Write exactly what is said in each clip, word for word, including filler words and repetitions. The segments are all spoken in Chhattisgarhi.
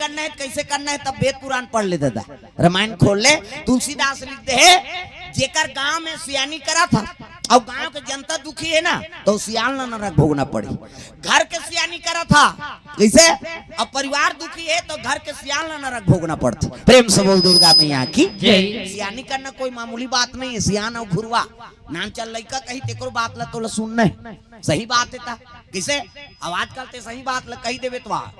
करना है, कैसे करना है, तब वेद पुराण पढ़ ले दादा, रामायण खोल ले। तुलसीदास लिख दे हे, जेकर गांव में सियानी करत हा अउ गांव के जनता दुखी हे ना, त सियान ला नरक भोगना पड़ही। घर के सियानी करत हा, जैसे अब परिवार दुखी हे त घर के सियान ला नरक भोगना पड़थे। प्रेम से बोल दुर्गा मैया की जय। सियानी करना कोई मामूली बात नहीं हे। सियान अउ घुरवा, नानचन लइका कही तेकरो बात ला तोला सुनना हे। सही बात हे ता, किसे? अब आजकल ते सही बात ला कही देबे त वाह,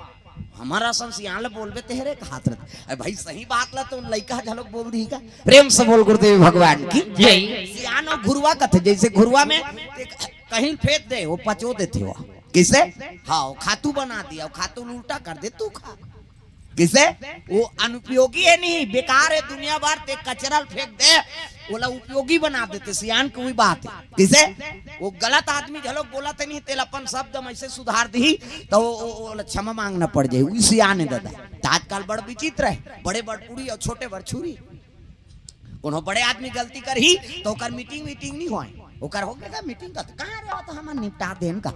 हमर असन सियान ला बोलबे तेहरे कहात रथे। अरे भाई, सही बात ला तो लइका घलोक बोल दिही का? प्रेम से बोल गुरुदेव भगवान की जय। सियान अउ घुरवा कथे, जैसे घुरवा में ते कहीं फेंक दे, वो पचो देथे वो। किसे? हाँ, वो खातू बना दिया, वो खातू उल्टा कर दे, तू खा। किसे? वो अनुपयोगी हे नहीं, बेकार हे दुनिया भर, ते कचरा ल फेंक दे, ओला उपयोगी बना देथे, सियान के वही बात हे। किसे? वो गलत आदमी घलोक बोलत हे नहीं, तेला अपन शब्द में ऐसे सुधार दिही, त वो, वो, वो क्षमा मांगना पड़ जाही, वही सियान हे दादा। त आजकल बड़ विचित्र हे, बड़े बड़ कुड़ी अउ छोटे बड़ छुरी। कोनो बड़े आदमी गलती करही त ओकर मीटिंग वीटिंग नहीं होय, ओकर हो गे मीटिंग, कथे कहाँ रे, वो तो हमन निपटा देन का।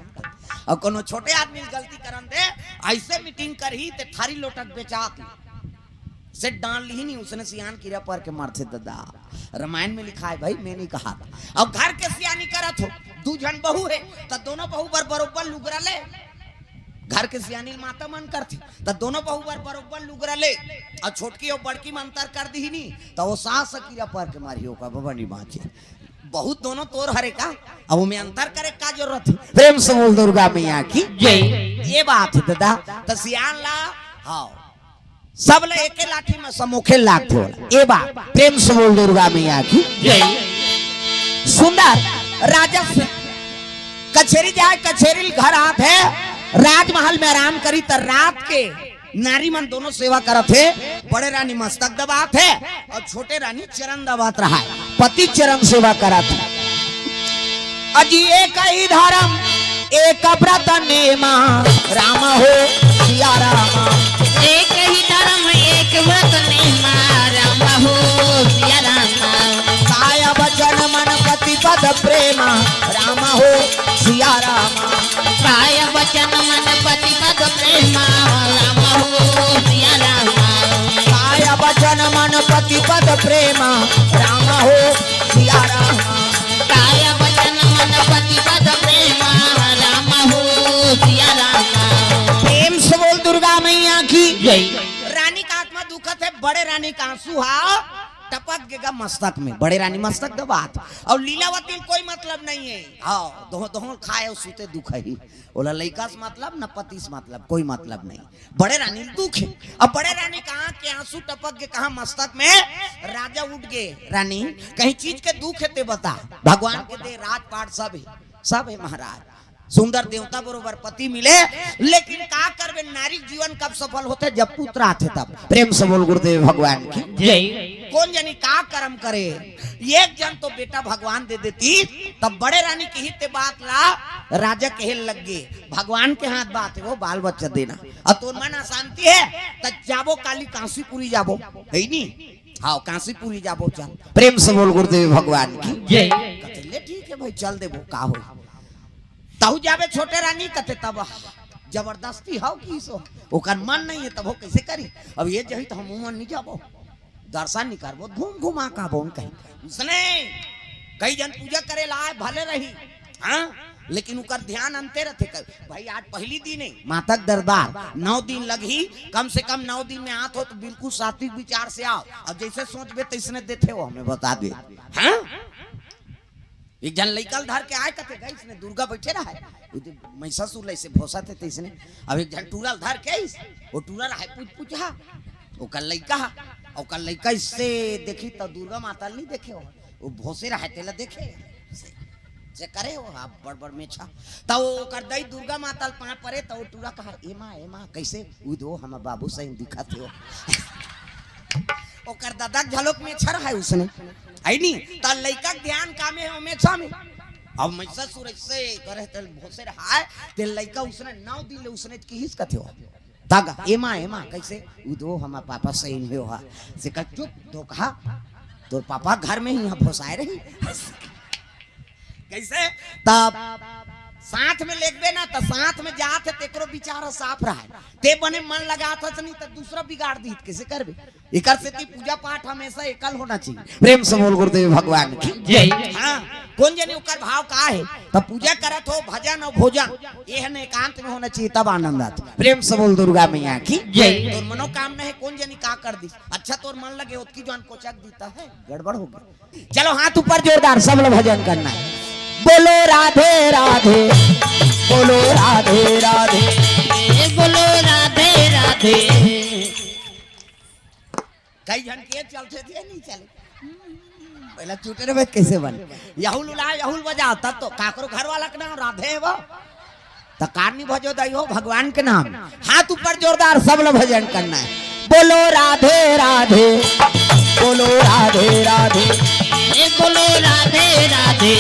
अउ कोनो छोटे आदमी गलती करन दे, ऐसे मीटिंग करही ते थारी लोटा के बेचात ले। से डांट लिही नहीं, उसने सियान किरा पर के मरथे दादा। रामायण में लिखा हे भाई, मैं नहीं कहा। अउ घर के सियानी करत हो, दू झन बहू हे, त दोनों बहू बर बरोबर लुगरा ले। घर के सियानी माता मन करथे, त दोनों बहू बर बरोबर लुगरा ले। अउ छोटकी अउ बड़की में अंतर कर दिही नहीं, त वो सास किरा पर के मारही, ओकर बबा नहीं बाँचे। बहू दोनों तोर हरे का, अब ओमे अंतर करे का जरूरत हे? प्रेम से बोल दुर्गा मैया की जय। ये बात हे दादा, त सियान ला, हाँ, सब ला एके लाठी में समोखे लागथे ओला। ये बात, प्रेम से बोल दुर्गा मैया की जय। सुंदर राजा से कचेरी जाय, कचेरी ले घर आत हे, राजमहल में आराम करी, त रात के नारी मन दोनों सेवा करत हे, बड़े रानी मस्तक दबात हे अउ छोटे रानी चरण दबात रहय, पति चरण सेवा करत हे। अजी एक ही धर्म एक व्रत नेमा, राम हो सिया राम। एक ही धर्म एक व्रत नेमा, राम हो सिया राम। काय वचन मन पति पद प्रेमा, राम हो सिया राम। काय वचन मन पति पद प्रेमा, राम हो सिया राम। काय वचन मन पति पद प्रेमा, राम हो सिया राम। काय वचन मन पति पद प्रेमा, राम हो सिया राम। प्रेम से बोल दुर्गा मैया की जय। रानी का आत्मा दुखत हे, बड़े रानी का आंसू हा टपक गे गा मस्तक में, बड़े रानी मस्तक दबात। अउ लीलावती ल कोई मतलब नहीं हे, हाँ, दोहों दोहों खाय अउ सुते दुखही। ओला लइका से मतलब, न पति से मतलब, कोई मतलब नहीं। बड़े रानी ल दुख हे। अब बड़े रानी का आँख के आंसू टपक गे कहाँ मस्तक में, राजा उठ गे, रानी कहीं चीज के दुख हे ते बता, भगवान के दे राजपाट सब हे, सब हे महाराज, सुंदर देवता बरोबर पति मिले, लेकिन का करबे, नारी के जीवन कब सफल होथे? जब पुत्र आथे तब। प्रेम से बोल गुरुदेव भगवान की जय। कोन जनी का करम करे, एक झन तो बेटा भगवान दे देतिस, तब बड़े रानी किही ते बात ला राजा कहे लग गे, भगवान के हाथ बात हे वो बाल बच्चा देना, अउ तोर मन अशांति हे त जाबो काली कांसीपुरी जाबो, हे नी? हाँ, कांसीपुरी जाबो, चल। प्रेम से बोल गुरुदेव भगवान की जय। कथे ले ठीक हे भाई, चल देबो, का होही। तहू जाबे छोटे रानी, कथे तब जबरदस्ती हव कि सो, ओकर मन नहीं हे, तब वो कैसे करी? अब ये जही त हमू मन नहीं जाबो, दर्शन नहीं करबो, घूम घुमा का बोन कही। उसने कई जन पूजा करे ला आय, भले रही, हाँ, लेकिन उकर ध्यान अंते रथे। भाई आज पहली दिन हे, माता के दरबार नौ दिन लगही, कम से कम नौ दिन में आत हो त बिल्कुल सात्विक विचार से आव। अब जैसे सोचबे तैसने देथे वो, हमें बता दे। हाँ, एक झन लइका ल धर के आय, कथे गइस ने दुर्गा बइठे रहय, ओ दे मइसासुर ल अइसे भोंसत हे तइसने। अब एक झन टूरा ल धर के आइस, ओ टूरा रहय पुचपुचा, ओकर लइका ह, ओकर लइका अइसे देखही त दुर्गा माता ल नइ देखे हो, ओ भोंसे रहय तेला देखे, अइसे करे हो, हाँ, बड़ बड़ मेछा। त ओकर दई दुर्गा माता ल पाँय परे, त ओ टूरा कहय, "ए माँ, ए माँ, कइसे?" "उई दे ओ हमर बाबू सही दिखत हे ओ।" ओकर ददा के घलोक मेछा रहय उसने, हइ नी? त लइका के ध्यान कामे हे, ओ मेछा में। अब मइसासुर अइसे करे, त भोंसे रहय, ते लइका उसने नौ दिन ले उसने किहिस कथे हो। त गा, "ए माँ, ए माँ, कइसे?" "उई दे ओ हमर पापा सही नइ हे ओ हा।" से कह, "चुप, धोखा, तोर पापा घर में ही यहाँ भोंसाय रही।" कइसे? तब साथ में लेगबे ना, त साथ में जात हे, तेकरो विचार ह साफ रहय। ते बने मन लगात हस नहीं, त दूसरा बिगाड़ दीत, कइसे करबे? एकर सेती पूजा पाठ हमेशा एकल होना चाहिए। प्रेम से बोल गुरुदेव भगवान की। जय। हाँ, कोन जनी ओकर भाव का हे, त पूजा करत हो, भजन अउ भोजन, ये ह न एकांत में होना चाहिए, तब आनंद आथे। प्रेम से बोल दुर्गा मैया की। जय। तोर मनोकामना हे, कोन जनी का कर दिस। अच्छा, तोर मन लगे ओतकी जवान कोचक दीत हे, गड़बड़ हो गया। चलो, हाथ ऊपर जोरदार, सब लोग भजन करना है। बोलो राधे राधे, बोलो राधे राधे। ए, बोलो राधे राधे। कई झन के चलथे थे, नहीं चले। पहला चुटे रहे, कइसे बने? यहुल उला, यहुल बजाओ, तब तो काकरो घर वाला के नाम राधे हे वो। त कारनी भजो दाई हो भगवान के नाम। हाथ ऊपर जोरदार, सब लोग भजन करना है। बोलो राधे राधे, बोलो राधे राधे। ए, बोलो राधे राधे,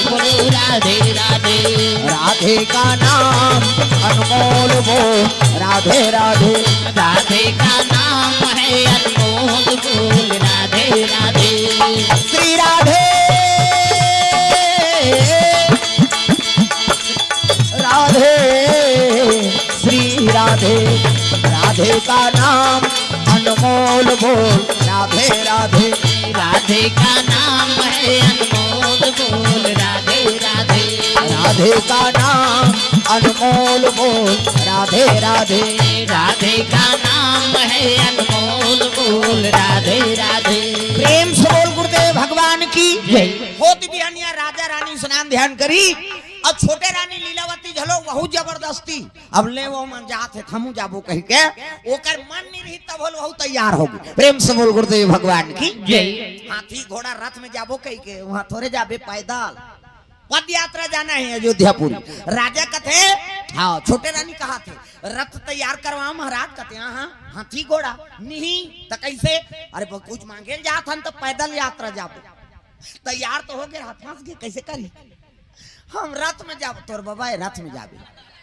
बोलो राधे राधे। राधे का नाम अनमोल बोल, राधे राधे। राधे का नाम है अनमोल बोल, राधे राधे। श्री राधे राधे, श्री राधे। राधे का नाम अनमोल बोल, राधे राधे। राधे का नाम है अनमोल बोल, राधे राधे। राधे का नाम अनमोल बोल, राधे राधे। राधे का नाम है अनमोल बोल, राधे राधे। प्रेम से बोल गुरुदेव भगवान की। जय। होत बिहनिया राजा रानी स्नान ध्यान करी, अउ छोटे रानी लीलावती झलो बहुत जबरदस्ती, अब ले वो मन जात हे, हमू जाबो कहि के, ओकर मन नहीं रही, तब होल वहू तैयार हो गई। प्रेम से बोल गुरुदेव भगवान की। जय। हाथी घोड़ा रथ में जाबो कहि के, वहां थोरे जाबे पैदल, पद यात्रा जाना है अयोध्यापुरी। राजा कथे, हाँ, छोटे रानी कहाथे, रथ तैयार करवा महाराज, कथे, हाँ, हाँ, हाथी घोड़ा नहीं, त कइसे? अरे, ब-, कुछ मांगे ल जात हन, त पैदल यात्रा जाबो। तैयार तो हो गए, हाथ फंस गए, कइसे करी? हम रथ में जाबो, तोर बाबा ए रथ में जाबे।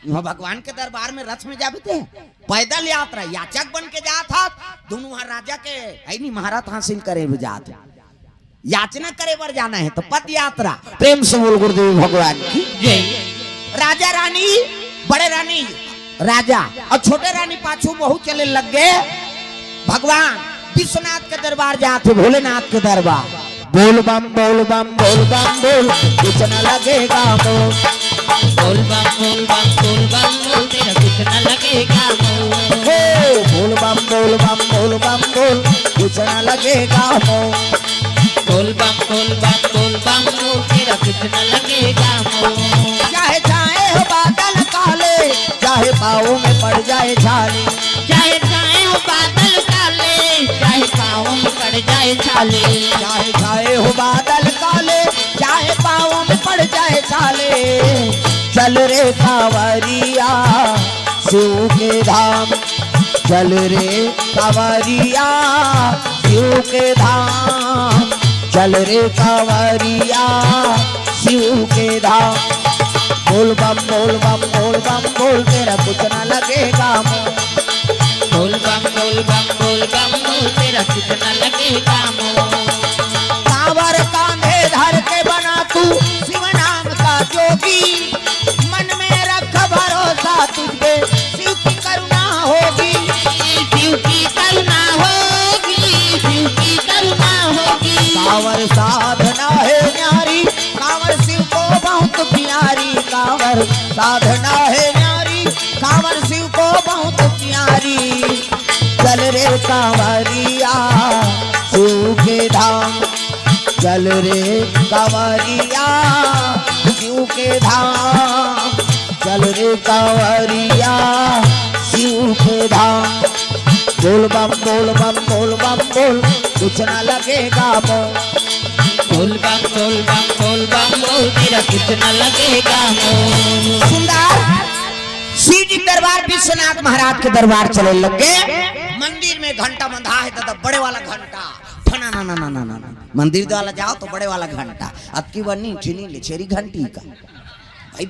वहाँ भगवान के दरबार में रथ में जाबे ते? पैदल यात्रा, याचक बन के जात हस, दोनों वहाँ राजा के, है नहीं, महारथ हासिल करे हुए जात हे। याचना करे बर जाना है, तो पद यात्रा। प्रेम से बोल गुरुदेव भगवान की। जय। राजा रानी, बड़े रानी, राजा अउ छोटे रानी पाछू वहू चले लग गए। भगवान विश्वनाथ के दरबार जात हे, भोलेनाथ के दरबार। बोल बम बोल बम बोल बम बोल, कुछ न लगेगा मोल। बोल बम बोल बम बोल बम बोल, तेरा कुछ न लगेगा मोल। हो, बोल बम बोल बम बोल बम बोल, कुछ न लगेगा मोल। बोल बम बोल बम बोल बम बोल, तेरा कुछ न लगेगा मोल। चाहे छाए हो बादल काले, चाहे पाँव में पड़ जाए छाले। चाहे छाए हो बादल काले, चाहे पाँव में पड़ जाए छाले। चाहे छाए हो बादल काले, चाहे पाँव में पड़ जाए छाले। चल रे कांवरिया शिव के धाम, चल रे कांवरिया शिव के धाम, चल रे कांवरिया शिव के धाम। बोल बम बोल बम बोल बम बोल, तेरा कुछ ना लगेगा मोल। बोल बम बोल बम बोल बम बोल, तेरा कुछ ना लगेगा मोल। कांवर कांधे धर के बना तू शिव नाम का जोगी, मन में रख भरोसा तुझ पे शिव की करुणा होगी। शिव की करुणा होगी, शिव की करुणा होगी। कांवर साधना है न्यारी, कांवर शिव को बहुत प्यारी, कांवर साधना है न्यारी, कांवर शिव को बहुत प्यारी। चल रे कांवरिया शिव के धाम, चल रे कांवरिया शिव के धाम, चल रे कांवरिया शिव के धाम। बोल बम बोल बम बोल बम बोल, कुछ ना लगेगा मोल। बोल बम बोल बम बोल बम बोल, तेरा कुछ ना लगेगा मोल। सुंदर शिव जी दरबार, विश्वनाथ महाराज के दरबार चले लग गए। मंदिर में घंटा बंधा है, दादा, बड़े वाला घंटा, फना ना ना ना ना ना ना। मंदिर वाला जाओ तो बड़े वाला घंटा, अतकी बनी छीनी ले छेरी घंटी का। भाई,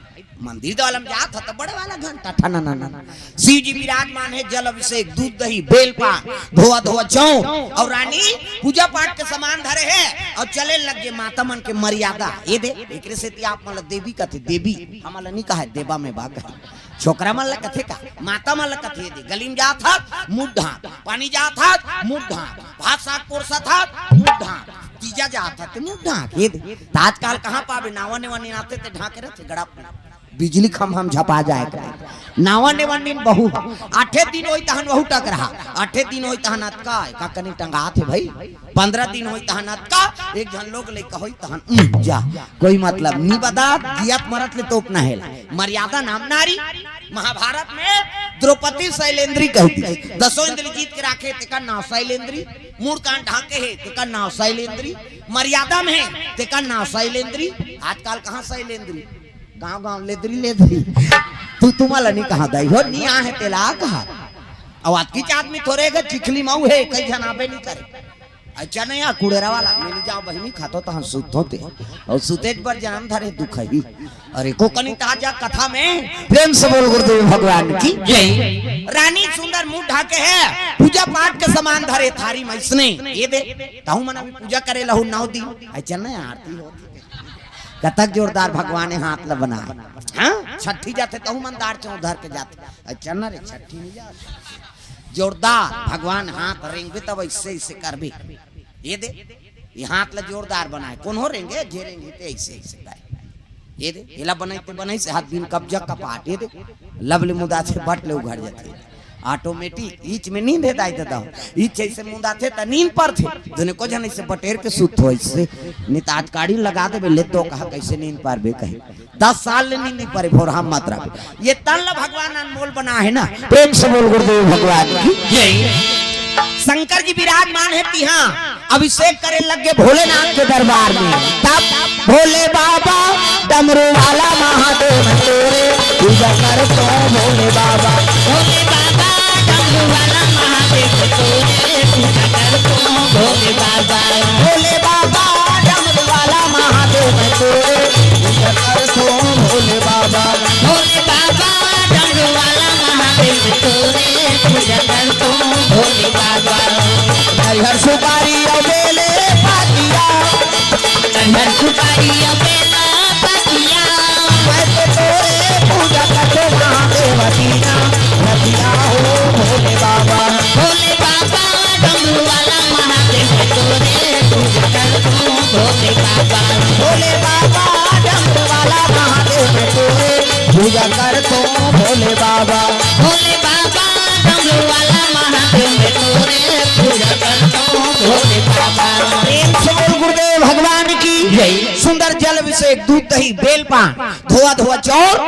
मंदिर दवाला म जात ह त बड़े वाला घंटा, ठना ना ना। शिव जी विराजमान हे, जल अभिषेक, दूध दही, बेल पान, धोआ धोआ चाउर, अउ रानी पूजा पाठ के सामान धरे हे अउ चले लग गे। माता मन के मर्यादा ये दे, एकरे सेती आप मन ला देवी कथे, देवी हमन ला नी कहे, देवा में बा कहे। छोकरा मन ला कथे का, माता मन ला कथे दे। गली में जात हस, मुंह ढांक, पानी जात हस, मुंह ढांक, भात साग पोरसत हस, मुंह ढांक, तीजा जात हस, ते मुंह ढांक ये दे। त आजकल कहाँ पाबे, नावा नेवा नीन आथे ते ढांके रथे, गड़ा बिजली खम्भा म झपा जाए का। नावा नेवा नीन बहू ह। आठे दिन होई तहन वहू टकरहा, आठे दिन होई तहन अतका, का कनी टंगात हे भाई। पंद्रह दिन होई तहन अतका, एक झन लोग लइका होई तहन, उम, जा, कोई मतलब नी बता, जियत मरत ले तोपना हेला। मर्यादा नाम नारी। महाभारत में द्रौपदी शैलेंद्री कहती, दसों इंद्र जीत के राखे, तेकर नाव शैलेंद्री। मूड़ कान ढांके हे, तेकर नाव शैलेंद्री। मर्यादा में हे, तेकर नाव शैलेंद्री। आजकल कहाँ शैलेंद्री, गांव गांव लेदरी लेदरी। तू तुम्हारा नी कहा दाई हो, नी आहे तेला कहा। अउ अतकीच आदमी थोरे गा, चिखली मऊ हे, कई झन आबे नी करे। अच्छा नहीं, आ कुड़ेरा वाला, मैं नी जाओ बहिनी, खातो तहन सुत होते। अउ सुतेज बर जन्म धरे दुख ही। अरे को कनी ताजा कथा में प्रेम से बोल गुरुदेव भगवान की जय। रानी सुंदर मुंह ढाके हे, पूजा पाठ के सामान धरे थारी म इसने ये दे। तहु मन अभी पूजा करे लहू नौ दिन। अच्छा नहीं, आरती हो कतक जोरदार भगवान हे हाथ ल बनाए। हाँ, छठी जाथे तहु मन दार चाउर धर के जाथे। अच्छा ना रे, छठी नहीं जाथे। जोरदार भगवान हाथ रेंगबे तब ऐसे ऐसे करबे। ये दे, ये हाथ ल जोरदार बनाए। कोनो रेंगे, जे रेंगे ते ऐसे ऐसे करे। ये दे, एला बनाई ते बनाई से हाथ बिन कब्जा कपाट। ये दे, लवली मुदा से बट ले उघर जाथे। ऑटोमेटिक, ईच में नींद हे दाई ददा हो। ईच ऐसे मुंदाथे त नींद परथे। जने को जन ऐसे बटेर के सुत हो ऐसे। नित आज काड़ी लगा देबे, ले तो कहा कैसे नींद पारबे कहे। दस साल ले नींद नी परे, भोरहा मात्रा में। ये तन ल भगवान अनमोल बना हे ना। प्रेम से बोल गुरुदेव भगवान की जय। शंकर जी विराजमान हे तिहा, अभिषेक करे लग गे भोलेनाथ के दरबार में। तब भोले बाबा डमरू वाला महादेव तोरे पूजा करतो भोले बाबा। भोले बाबा डमरू वाला महादेव तोरे पूजा करतो भोले बाबा। भोले बाबा डमरू वाला महादेव तोरे पूजा करतो भोले बाबा। भोले बाबा डमरू वाला महादेव तोरे पूजा करतो भोले बाबा। हरिहर सुपारी अउ बेले पातिया। चंदन सुपारी अउ बेला पतिया। मैं तो तोरे पूजा करतो महादेव दीना रतिया हो भोले बाबा। भोले बाबा डमरू वाला महादेव तोरे पूजा करतो भोले बाबा। भोले बाबा डमरू वाला महादेव तोरे पूजा करतो भोले बाबा। भोले बाबा डमरू वाला महादेव तोरे पूजा करतो भोले बाबा। प्रेम से बोल गुरुदेव भगवान की जय। सुंदर जल अभिषेक, दूध दही, बेल पान, धोआ धोआ चाउर,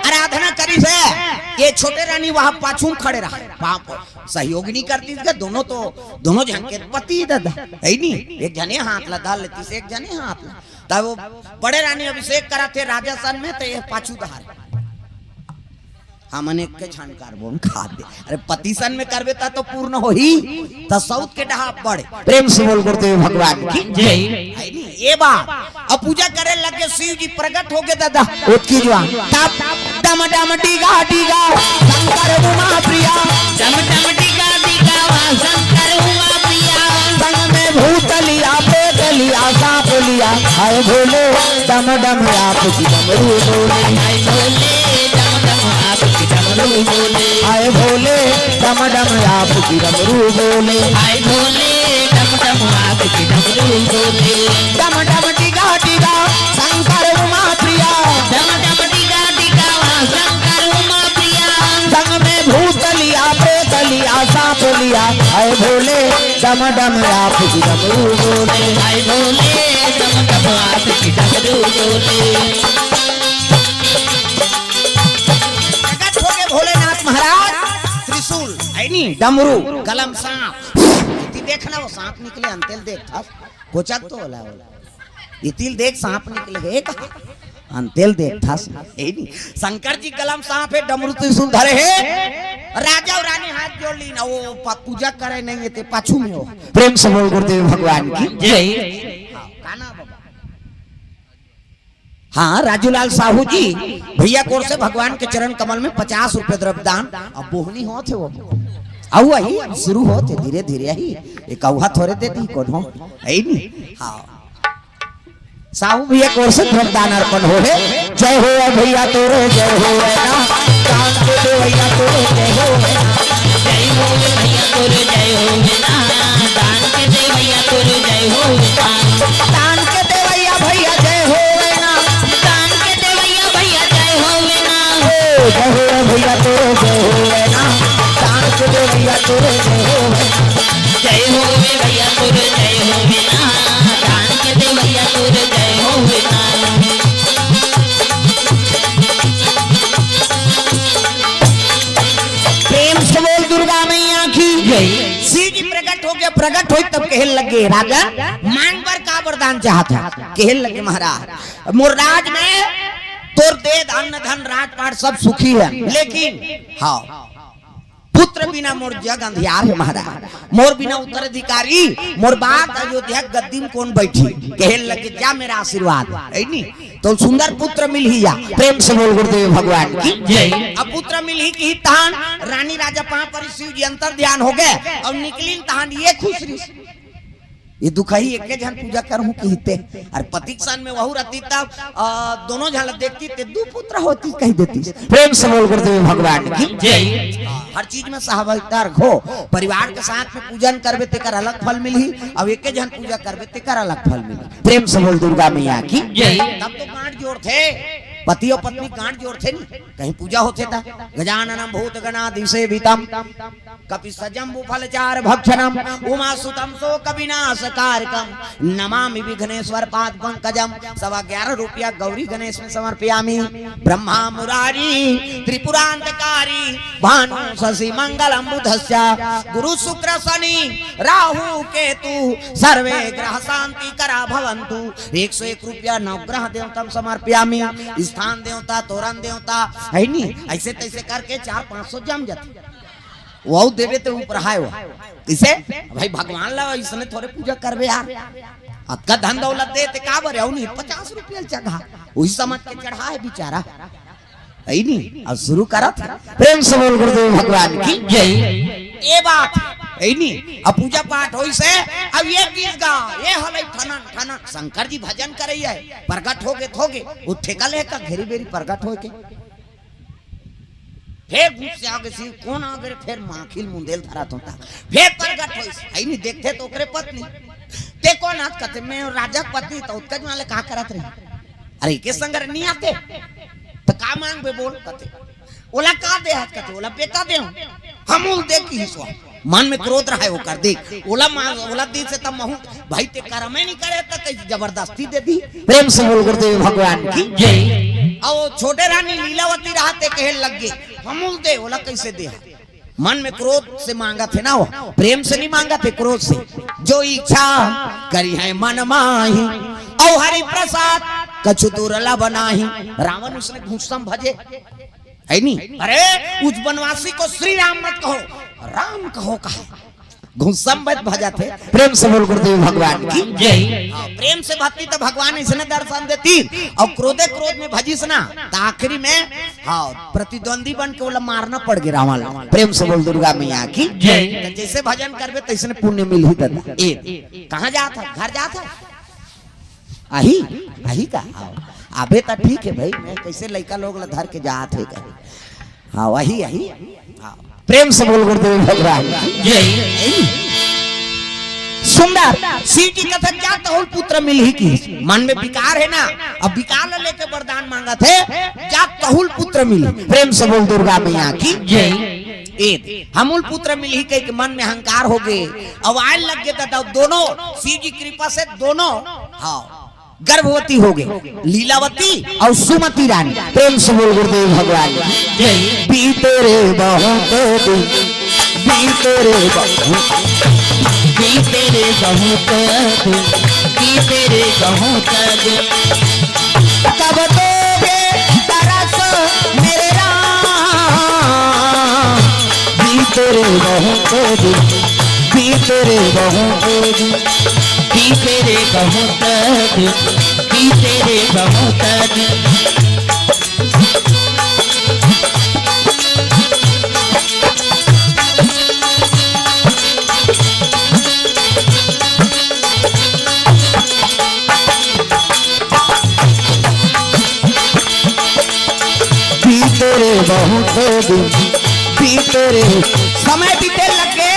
आराधना करिस हे। ये छोटे रानी वहां पाछू में खड़े रहा, वहां पर सहयोग नहीं करती थी। दोनों तो, दोनों झन के पति ददा, हे नी? एक झने हाथ ला डाल लेती से, एक झने हाथ ला। तब वो बड़े रानी अभिषेक कराथे राजा सन में, तो ये पाछू डहार। हमन एक के झन करबो, हम खा दे। अरे पति सन में करबे ता तो पूर्ण होही, त सौत के डहा बड़े। प्रेम से बोल गुरुदेव भगवान की जय। हे नी? ये बात। अब पूजा करे लगे, शिव जी प्रकट हो गे ददा। ओतकी जुआ। तब डम डम डीगा डीगा शंकर उमा प्रिया। डम डम डीगा डीगा वा शंकर उमा प्रिया। संग में भूत लिया, प्रेत लिया, सांप लिया। हाय भोले डम डम आपकी डमरू बोले। हाय भोले डम डम आपकी डमरू बोले। हाय भोले डम डम आपकी डमरू बोले। हाय भोले डम डम आपकी डमरू बोले। डम डम डीगा डीगा शंकर उमा प्रिया। डम डम डीगा डीगा वा शंकर उमा प्रिया। संग में भूत लिया, प्रेत लिया, सांप लिया। हाय भोले डम डम आपकी डमरू बोले। हाय भोले डम डम आपकी डमरू बोले। प्रकट हो गे भोलेनाथ महाराज, त्रिशूल, हे नी, डमरू, गला म सांप। इति देखना, वो सांप निकले, अंतेल देख, था, कोचक तो होला, होला। इति ल देख, सांप निकले हे का? अंतेल देख, था, हे नी। शंकर जी गला म सांप हे, डमरू त्रिशूल धरे हे। राजा अउ रानी हाथ जोड़ लीन, वो प-, पूजा करे नहीं हे, ते पाछू में हो। प्रेम से बोल गुरुदेव भगवान की जय। हाँ, का नाम बाबा? हाँ, राजूलाल साहू जी, भैया कोर से भगवान के चरण कमल में पचास रुपये द्रव्य दान। अब बोहनी होत हे वो, अउ वही शुरू होत हे धीरे धीरे ही। एक अउहा थोरे दे दी कोनो, है नी? हाँ, साहू भैया कोर से द्रव्य दान अर्पण हो हे। जय हो भैया तोरे, जय हो ना, दान के देवैया तोरे, जय हो ना। जय हो भैया तोरे, जय हो ना, दान के देवैया तोरे, जय हो ना। दान के देवैया भैया जय हो ना। दान के देवैया भैया जय हो ना। ओ, जय हो भैया तोरे, जय हो ना, दान के देवैया तोरे, जय हो। जय हो भैया तोरे, जय हो ना, दान के देवैया तोरे, जय हो ना। प्रेम से बोल दुर्गा मैया की जय। शिव जी प्रकट हो गया, प्रकट हो तब कहे लगे, राजा मांग बर का वरदान चाहत हे? कहे लगे, महाराज, मोर राज में तोर दे अन्न धन राजपाट सब सुखी हे, लेकिन हाँ, पुत्र बिना मोर जग अंधियार हे महाराज। मोर बिना उत्तराधिकारी, मोर बाद अयोध्या गद्दी में कोन बैठी? कहे लगे, जा मेरा आशीर्वाद, है नी? तो सुंदर पुत्र मिलही या। प्रेम से बोल गुरुदेव भगवान की जय। अब पुत्र मिलही कि तहान रानी राजा पांव परी, शिव जी अंतर ध्यान हो गए अउ निकलिन तहान ये खुश रही। ये दुखही एके झन पूजा करहूं किहिते, अउ पति के सन में वहू रहती तब, अ, दोनों झन ला देखती ते दू पुत्र होती कहि देती। प्रेम से बोल गुरुदेव भगवान की जय। हर चीज में सहभागिता रखो, परिवार के साथ में पूजन करबे तेकर अलग फल मिलही, अउ एके झन पूजा करबे तेकर अलग फल मिलही। प्रेम से बोल दुर्गा मैया की जय। तब तो गांठ जोड़थे, पति अउ पत्नी गांठ जोड़थे नी, कहीं पूजा होथे ता। गजाननम भूत गणाधिसेवितम कपित्थ जम्बू फलचार भक्षणम उमा सुतम शोक विनाश कारकम नमामि विघ्नेश्वर पाद पंकजम। सवा ग्यारह रुपया गौरी गणेश में समर्पयामि। ब्रह्मा मुरारी त्रिपुरांतकारी भानु शशि मंगलम बुधस्य गुरु शुक्र शनि राहु केतु सर्वे ग्रह शांति करा भवंतु। एक सौ एक रुपया नवग्रह देवता समर्पयामि। स्थान देवता, तोरण देवता, है नी, ऐसे तैसे करके चार पांच सौ जम जाते। वो देवे ते ऊपर हाय वो। किसे? भाई भगवान ला इसने थोरे पूजा करबे यार। अतका धन दौलत दे ते का बरे? अउ नी, पचास रुपया चढ़ा, वही समझ के चढ़ा हे बेचारा। है नी? अब शुरू करत हे। प्रेम से बोल गुरुदेव भगवान की जय। ये बात है नी? अब पूजा पाठ होइसे, अब ये गीत गा, ये हलई ठनन ठनन, शंकर जी भजन करई हे, प्रगट होगे थोगे, वो ठेका लेका घेरी बेरी प्रगट होके। फेर गुस्सा होगे, शिव कोन आगे रे? फेर माखिल मुंदेल धरत होता, फेर प्रगट होइस, है नी? देखथे तो ओकरे पत्नी, ते कोन आस? कथे, मैं राजा के पत्नी, तो ओतका जुवार ले का करत रही? अरे, एके संग रे नी आते, तो का मांगबे बोल? कथे, ओला का दे हाथ? कथे, ओला बेटा दे हूं। हमू ल दे किहिस वो। मन में क्रोध रहे ओकर, देख, ओला मांग, ओला दीस हे त महू, भाई ते करमे नी करे त कइसे जबरदस्ती दे दी? प्रेम से बोल गुरुदेव भगवान की जय। अउ छोटे रानी लीलावती रहत हे, कहे लग गे, हमू ल दे, ओला कइसे दे? मन में क्रोध से मांगत हे ना वो, प्रेम से नी मांगत हे, क्रोध से। जो इच्छा करिहैं मन माही, अउ हरि प्रसाद कछु दुर्लभ नाही। रावण उसने गुस्सा में भजे, है नी? अरे, उस वनवासी को श्री राम मत कहो, राम कहो कहा। गुस्सा में भजत हे। प्रेम से बोल गुरुदेव भगवान की जय। हाँ, प्रेम से भजती त भगवान इसने दर्शन देती, अउ क्रोधे क्रोध में भजिस ना, त आखिरी में, हाँ, प्रतिद्वंदी बन के ओला मारना पड़ गे रावण ला। प्रेम से बोल दुर्गा मैया की जय। त जइसे भजन करबे तइसने पुण्य मिलही दादा। ए, कहाँ जात हे? घर जात हे? आही, आही का? आओ। आबे त ठीक हे भाई, मैं कइसे लइका लोग ला धर के जात हे कहे। हाँ, वही, यही। हाँ। प्रेम से बोल गुरुदेव भगवान की जय। सुंदर, शिव जी कथे, जा तहुल पुत्र मिलही किहिस। मन में विकार हे ना, अब विकार ला लेके वरदान मांगत हे, जा तहुल पुत्र मिलही। प्रेम से बोल दुर्गा मैया की जय। ए, हमू ल पुत्र मिलही कहिके मन में अहंकार होगे, अउ आय लग गे दादा, दोनों शिव जी कृपा से दोनों, हाँ, गर्भवती होगे, लीलावती अउ सुमति रानी। प्रेम से बोल गुरुदेव भगवान की जय। बीते रे बहुत दिन, बीते रे बहुत, बीते रे बहुत दिन, बीते रे बहुत दिन। कब दोगे दरस मेरे राम, बीते रे बहुत दिन, बीते रे बहुत दिन, बीते रे बहुत दिन। तेरे बहुत दिन। बीते रे बहुत दिन, बीते रे। समय बीते लग गे,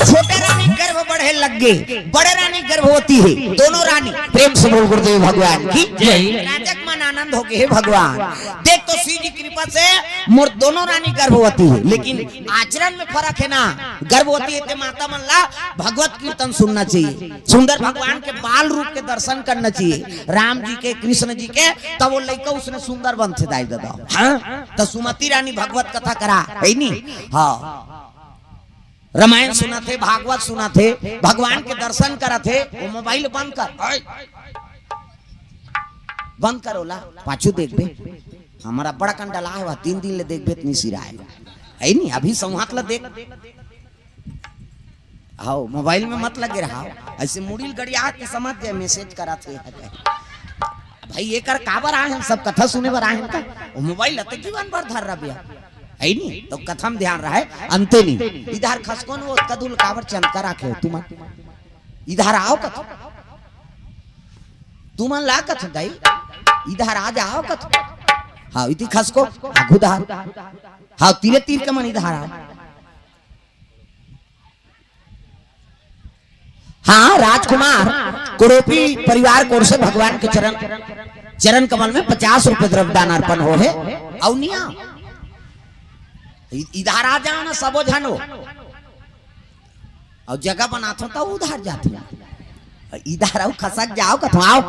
छोटे रानी गर्भ बढ़े लग गे, बड़े रानी गर्भवती हे। दोनों रानी, प्रेम से बोल गुरुदेव भगवान की जय। राजक मन आनंद हो गे हे भगवान। देख तो शिव जी कृपा से मोर दोनों रानी गर्भवती हे, लेकिन आचरण में फरक हे ना। गर्भवती हे ते माता मन ला भगवत कीर्तन सुनना चाहिए, सुंदर भगवान के बाल रूप के दर्शन करना चाहिए, राम जी के, कृष्ण जी के, तब वो लइका उसने सुंदर बनथे दाई ददा। हाँ, तो सुमति रानी भगवत कथा करा, हे नी? हाँ, रामायण सुनाथे, भागवत सुनाथे, भगवान के दर्शन कराथे, वो मोबाइल बंद कर, बंद कर ओला, पाछू देखबे। हमर अब्बड़ अकन डला हे, तीन दिन ले देखबे त नी सिराय। हे नी, अभी संवात ला देख। हव, मोबाइल में मत लगे रहा। अइसे मुड़ी ल गड़िया के समझ जाए, मैसेज कराथे। भाई, एकर काबर आए हन, सब कथा सुने बर आए हन का? वो मोबाइल ला तो जीवन भर धर रहा भैया। हे नी, तो कथा में ध्यान रहे, अंते नी। इधर खसको न, वो कदुल काबर चंद करा के हो तुमन? इधर आओ कथा। तुमन ला कथा दाई, इधर आ जाओ कथा। हाँ, इति खसको, आघू दहार। हाँ, तीरे तीर के मन इधर आओ। हाँ, राजकुमार, कुरूपी परिवार कोर से भगवान के चरण, चरण कमल में पचास रुपए द्रव्य दान अर्पण हो हे। अउ निया, इ-, इधर आ जाओ ना, सबो झन हो। अउ जगह बनाथो त उधर जाथो। इधर आओ, खसक जाओ, कथो आओ,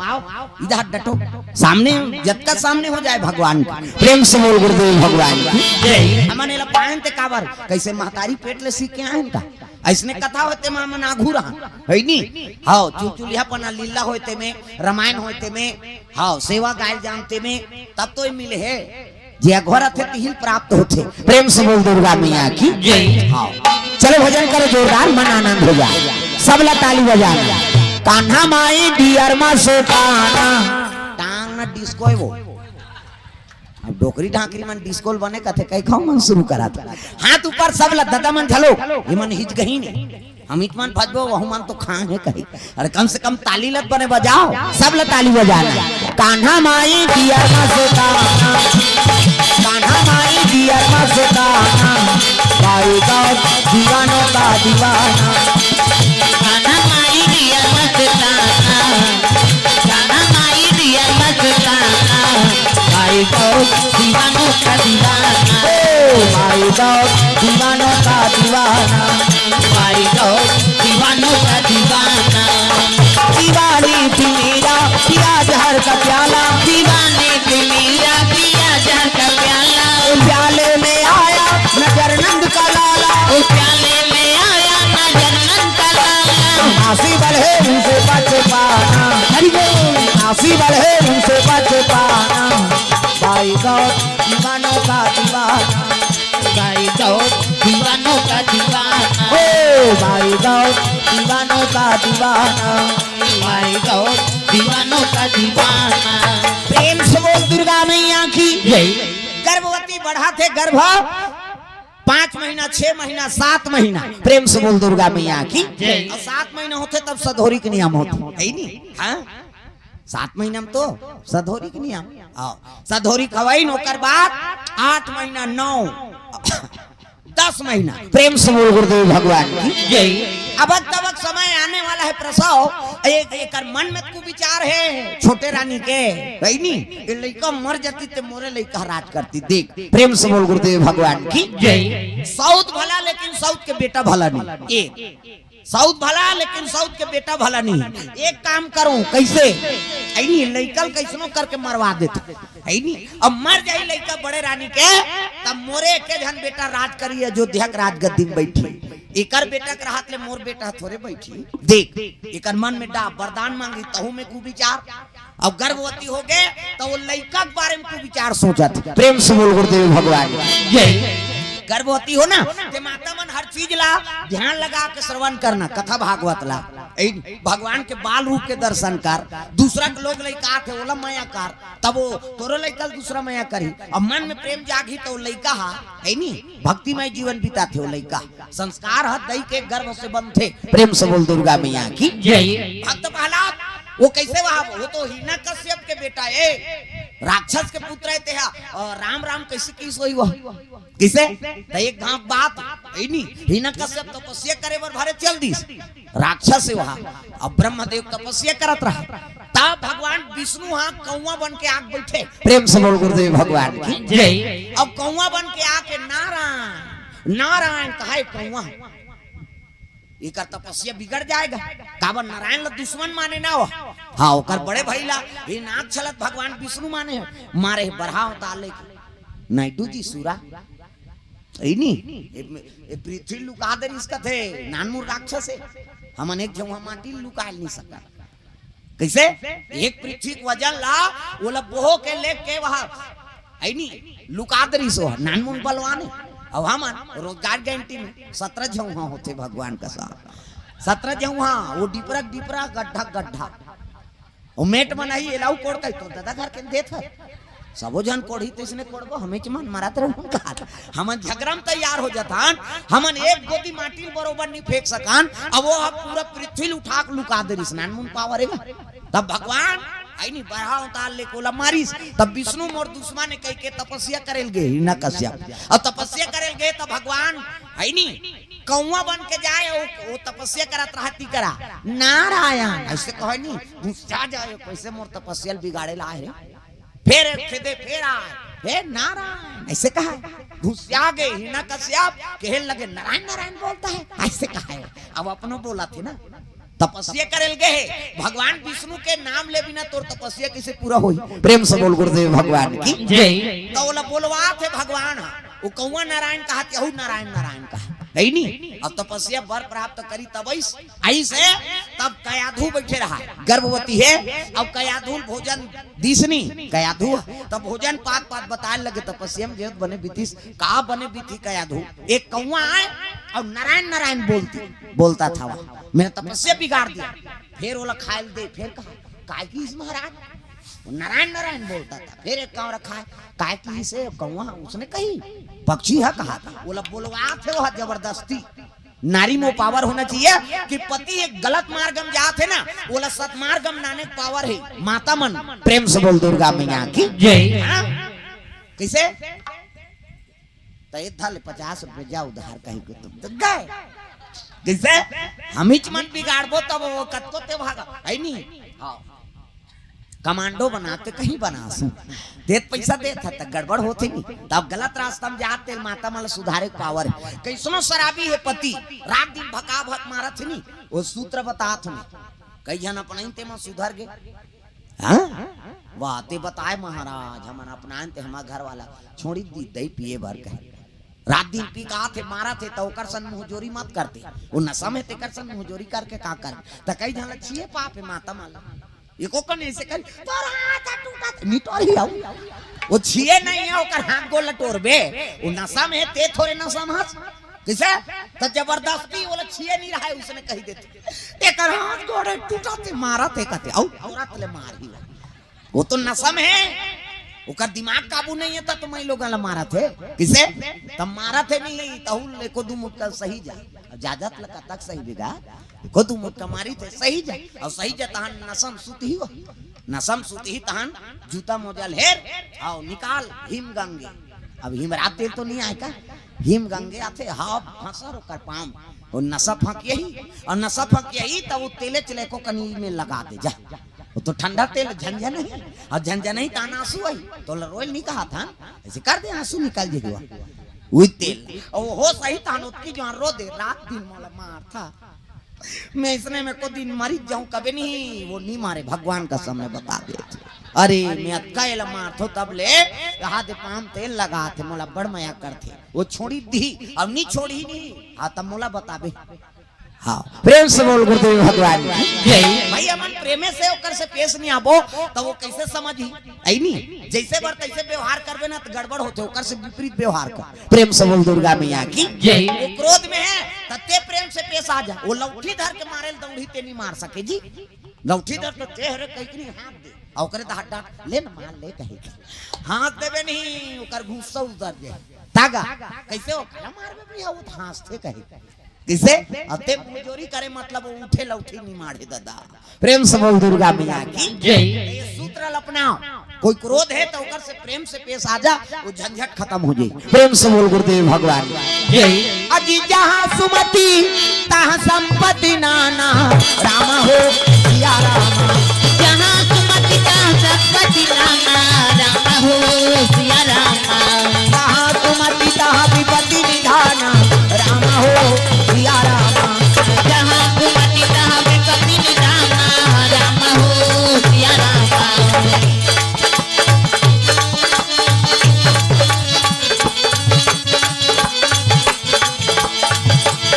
इधर डटो। सामने, जतका सामने हो जाए भगवान का। प्रेम से बोल गुरुदेव भगवान की जय। हमन एला पायन ते काबर, कइसे महतारी पेट ले सीख के आयन का? अइसने कथा होते में हमन आघू रहन, हे नी? हव, चुलचुलिहा पना लीला होते में, रामायण होते में, हव, सेवा गाय जानते में, तब तो ये मिले हे। जे अघोरथे तिही ल प्राप्त होथे। प्रेम से बोल दुर्गा मैया की जय। हाँ, चलो भजन करो जोरदार, मन आनंद हो जाए। सब ला ताली बजाना। कान्हा माई डियर मा से कान्हा। टांग ना डिस्को हे वो। अब डोकरी ढाकरी मन डिस्को ल बने कथे, कई खाओ मन शुरू करा था। हाथ ऊपर सब ला, ददा मन झलो, ये मन हिच गही नहीं। अमित मन भजबो, वहू मन तो खान हे कही। अरे कम से कम ताली लत बने बजाओ, सब ल ताली बजाना। कान्हा माई डियर मा से कान्हा, कान्हा माई डियर मा से कान्हा, भाई गौर दीवानों का दीवाना। कान्हा माई डियर मा से कान्हा, कान्हा माई डियर मा से कान्हा, भाई गौर दीवानों का दीवाना। ओ भाई गौर दीवानों का दीवाना। भाई गौर दीवानों का दीवाना। दीवानी थी मीरा, पिया जहर का प्याला। दीवानी थी मीरा, पिया जहर का प्याला। ओ प्याले में आया नजर नंद का लाला। ओ प्याले में आया नजर नंद का लाला। आसी बल है उनसे बच पाना। हरि बोल। आसी बल है उनसे बच पाना। भाई गौर दीवानों का दीवाना। भाई गौर दीवानों का दीवाना। ओ भाई गौर दीवानों का दीवाना। भाई गौर दीवानों का दीवाना। प्रेम से बोल दुर्गा मैया की जय। गर्भवती बढ़ा थे गर्भ पाँच महीना, छह महीना, सात महीना। प्रेम से बोल दुर्गा मैया की जय। अउ सात महीना होथे तब सधौरी के नियम होथे, हे नी? हाँ, सात महीना में तो सधौरी के नियम। हाँ, सधौरी खवाइन, ओकर बाद आठ महीना, नौ, दस महीना। प्रेम से बोल गुरुदेव भगवान की जय। अबक तबक समय आने वाला हे प्रसव, एक, एकर मन में कुविचार हे छोटे रानी के, हे नी? ये लइका मर जाती ते मोरे लइका राज करती। देख, प्रेम से बोल गुरुदेव भगवान की जय। सौत भला लेकिन सौत के बेटा भला नहीं। एक सौत भला लेकिन सौत के बेटा भला नहीं। एक काम करूं, कइसे? हे नी, लइका ल कइसनो करके मरवा देथे, हे नी? अब मर जाई लइका बड़े रानी के, तब मोरे एके झन बेटा राज करी, अयोध्या के राजगद्दी में बैठी। एकर बेटा के रहत ले मोर बेटा थोरे बैठी। देख, एकर मन में डा वरदान मांगी, तहू में कुविचार। अब गर्भवती हो गे, त वो लइका के बारे में कुविचार सोचत। प्रेम से बोल गुरुदेव भगवान जय। गर्भवती हो ना, ते माता मन हर चीज ला ध्यान लगा के श्रवण करना, कथा भागवत ला। ए, भगवान के बाल रूप के दर्शन कर, दूसरा के लोग लइका आथे, ओला मया कर, तब वो तोरो लइका ल दूसरा मया करही। अब मन में प्रेम जागही, तो लइका हा, है नी, भक्तिमय जीवन बिताथे वो लइका। संस्कार ह दई के गर्भ से बनथे। प्रेम से बोल दुर्गा मैया की जय। भक्त प्रहलाद, वो कैसे वहा, वो तो हिरण्यकश्यप के बेटा ए, राक्षस के पुत्र है तेहा। और राम राम कैसे किस होई वो? किसे? त एक घांव बात है नी, हिरण्यकश्यप तपस्या करे बर भरे चल दिस, राक्षस है वहा। अब ब्रह्मदेव तपस्या करत रहा, तब भगवान विष्णु हा कौवा बन के आके बैठे। प्रेम से बोल गुरुदेव भगवान की जय। अब कौवा बन के आके नारायण नारायण कहे कौवा, एकर तपस्या बिगड़ जाएगा। काबर नारायण ला दुश्मन माने ना हो। हाँ, ओकर बड़े भाई ला, ये नाक छलत भगवान विष्णु माने हो। मारे हे बरहा अवतार लेके। नायडू जी सूरा। ई नी, ए, ए पृथ्वी लुका दे रिस कथे, नानमुन राक्षस है। हमन एक झउहा माटी लुका नहीं सकत। कैसे? एक पृथ्वी के वजन ला, ओला बोहो के लेके वहा, है नी, लुका दे रिस हो, नानमुन बलवान है। अब हमन रोजगार गारंटी में सतरा झउहा होथे भगवान का साथ। सतरा झउहा, वो डिपरा डिपरा, गड्ढा गड्ढा। वो मेट मन आई, एलाऊ कोड़ कही तो दादा घर के देत है। सबो झन कोड़ही तो इसने कोड़बो, हमेच मन मरत रहन का। हमन झगड़ा में तैयार हो जाथन, हमन एक गोदी माटी ल बरोबर नहीं फेंक सकन, अब वो ह पूरा पृथ्वी ल उठा के लुका दे रिस, नानमुन पावर है। तब भगवान, आई नी, बरहा अवतार लेके ओला मारिस। तब विष्णु मोर दुश्मन है कह के तपस्या करे ल गे हिरण्यकश्यप। और तपस्या करे ल गे तब भगवान, है नी, कौवा बन के जाए, वो, वो तपस्या करत रहा ती करा, नारायण, ऐसे कहे नी, गुस्सा जाए, कैसे मोर तपस्या ल बिगाड़े ला है। फिर खेदे, फिर आए, हे नारायण, ऐसे कहा। गुस्सा गए हिरण्यकश्यप, कहने लगे, नारायण नारायण बोलता है, ऐसे कहा है। अब अपनो बोला थे ना, तपस्या करे ल गे हे, भगवान विष्णु के नाम ले बिना तोर तपस्या कैसे पूरा होही? प्रेम से बोल गुरुदेव भगवान की जय। तो ओला बोलवाथे भगवान हा, वो कौवा नारायण कहा, तेहू नारायण नारायण कहा, है नी? अब तपस्या बर प्राप्त करी तब आइस, आइस हे, तब कयाधु बैठे रहा, गर्भवती है। अब कयाधु भोजन दिस नी, कयाधु तब भोजन पात पात बताए लगे, तपस्या में जेत बने बीतिस, का बने बीती कयाधु, एक कौवा आए और नारायण नारायण बोलती, बोलता था वह, मेरा तपस्या बिगाड़ दिया। फिर ओला खाए ल दे, फिर कहा, काय किहिस महाराज? वो नारायण नारायण बोलता था। फिर एक कौवा रखा है, काय किहिस कौवा? उसने कही, पक्षी है कहा था। ओला बोलवाथे वो जबरदस्ती। नारी में पावर होना चाहिए कि पति एक गलत मार्ग में जात है ना, ओला सतमार्ग में लाने पावर है। माता मन, प्रेम से बोल दुर्गा मैया की जय। हाँ? कैसे? तो ये धल पचास रुपये जा उधार कहीं को तुम तो गए। जैसे हमीच मन बिगाड़बो तब वो कतको ते भागा, है नी? हाँ। कमांडो बनाते कहीं बनासू। देत पैसा देत है त गड़बड़ होथे नी। तब गलत रास्ता में जाते माता मन ल सुधारे के पावर है। कैसनो शराबी है पति, रात दिन भका भक मारत है नी, वो सूत्र बतात है नी। कई झन अपना ही ते में सुधर गए। हाँ? वाह, ते बताए महाराज, हमन अपनाएन ते हमार घर वाला छोड़ी दी दई पिए भर कहे। रात दिन पी का आथे, मारत हे, त ओकर सन मुंहजोरी मत करते। वो नशा में तेकर सन मुंहजोरी करके का कर? त कई झन ल छिए पाप हे माता मन ल। एको कन ऐसे कर, तोर हाथ टूटा, निटोर ही आऊ। वो छिए नहीं है, ओकर हाथ गोल टोरबे। वो नशा में हे, ते थोरे नशा में हस। किसे? त जबरदस्ती ओला छिए नहीं रहा है, उसने कही देते। एकर हाथ गोड़े टूटा थे, मारा थे कहते, औ औरत ले मार ही। वो तो नशा में है, ओकर दिमाग काबू नहीं है, त तुम्हारी लोगन ला मारा थे। किसे? तब मारा थे नहीं, तहु एको दू मुटका सही जा। अब जाजत ला कतक सही बिगा? एको दू मुटका मारी थे, सही जा। और सही जा तहन नशा में सुत ही हो। नशा में सुत ही तहन जूता मोजा ल हेर, आओ निकाल हिम गंगे। अब हिमरात तेल तो नहीं आए का? हिम गंगे आथे, हाव फंसर ओकर पाँव। वो नशा फंक यही, और नशा फंक यही, तब वो तेले चले को कनी में लगा दे जा। वो तो ठंडा तेल झंझन ही, और झंझन ही तान आंसू आई, तो ल-, रोयल नहीं कहा था, ऐसे कर दे आंसू निकल जे हुआ। वही तेल, और वो हो सही तान उतकी जो रो दे, रात दिन मोला मार था। मैं इसने में को दिन मरी जाऊं कभी नहीं, वो नहीं मारे, भगवान का सामने बता दे। अरे, मैं अतका एला मारथो तब ले, कहा दे पाम तेल लगा थे, मोला बड़ मया करथे। वो छोड़ी दी, अब नहीं छोड़ी नहीं। हाँ, तब मोला बताबे। हाँ, प्रेम से बोल गुरुदेव भगवान की जय। भैया मन प्रेमे से ओकर से पेश नहीं आबो, त वो कैसे समझही? ऐ नी, जैसे बर तैसे व्यवहार करबे ना, त गड़बड़ होथे, ओकर से विपरीत व्यवहार कर। प्रेम से बोल दुर्गा मैया की। जय। वो क्रोध में है, त ते प्रेम से पेश आ जा। वो लौठी धर के मारे ल दौड़ी, ते नहीं मार सके जी। लौठी धर तो ते हरे कहीं नहीं हाथ दे, और ओकरे त हाथ डांट ले न, मार ले कहीं के। हाथ देबे नहीं, ओकर गुस्सा उतर जाए। तागा, कैसे हो? काला मारबे भैया, वो तो हंसते कहीं। किसे? अते मुजोरी करे, मतलब वो उठे लौठी नहीं मारे दादा। प्रेम से बोल दुर्गा मैया की। जय। ये सूत्र ल अपनाओ। कोई क्रोध है तो ओकर से प्रेम से पेश आ जा, वो झंझट खत्म हो जाए। प्रेम से बोल गुरुदेव भगवान। जय। अजी जहाँ सुमति तहाँ संपत्ति नाना, राम हो सिया राम। जहाँ सुमति तहाँ संपत्ति नाना, राम हो सिया राम। जहाँ सुमति तहाँ विपत्ति निधाना, राम हो सिया राम। जहाँ सुमति तहाँ विपत्ति निधाना, राम हो सिया राम।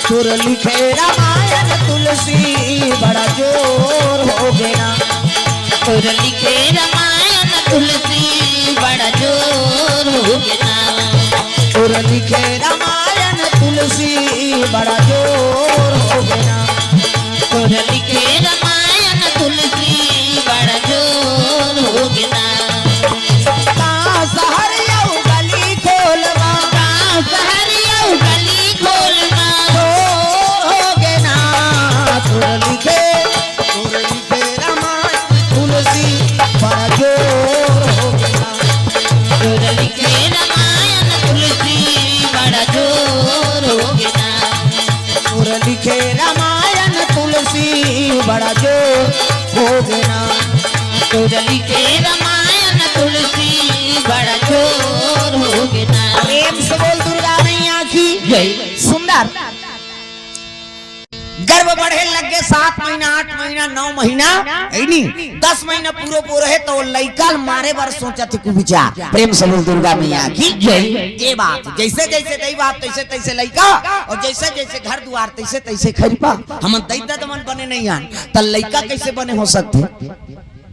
तोर लिखे रामायण तुलसी बड़ा जोर हो गे ना। तोर लिखे रामायण तुलसी बड़ा जोर हो गे ना। तोर लिखे रामायण तुलसी बड़ा जोर हो गे ना। तोर लिखे रामायण तुलसी बड़ा जोर हो गे ना। का सहर अउ गली खोलवा। का सहर अउ गली खोलवा। जोर हो गे ना। तोर लिखे, तोर लिखे रामायण तुलसी बड़ा जोर हो गे ना। तोर लिखे रामायण तुलसी बड़ा जोर हो गे ना। तोर लिखे रामायण तुलसी बड़ा जोर हो गे ना। तोर लिखे रामायण तुलसी बड़ा जोर हो गे ना। प्रेम से बोल दुर्गा मैया की। जय। सुंदर। गर्भ बढ़े लगे सात महीना, आठ महीना, नौ महीना, ऐ नी, दस महीना पूरो पूरो हे तो लइका ल मारे बर सोचत हे कुविचार। प्रेम से बोल दुर्गा मैया की। जय। ये बात, जैसे जैसे दई बाप तैसे तैसे लइका, और जैसे जैसे घर दुआर तैसे तैसे खरीपा। हमन दई ददा मन बने नहीं आन, त लइका कैसे बने हो सकथे?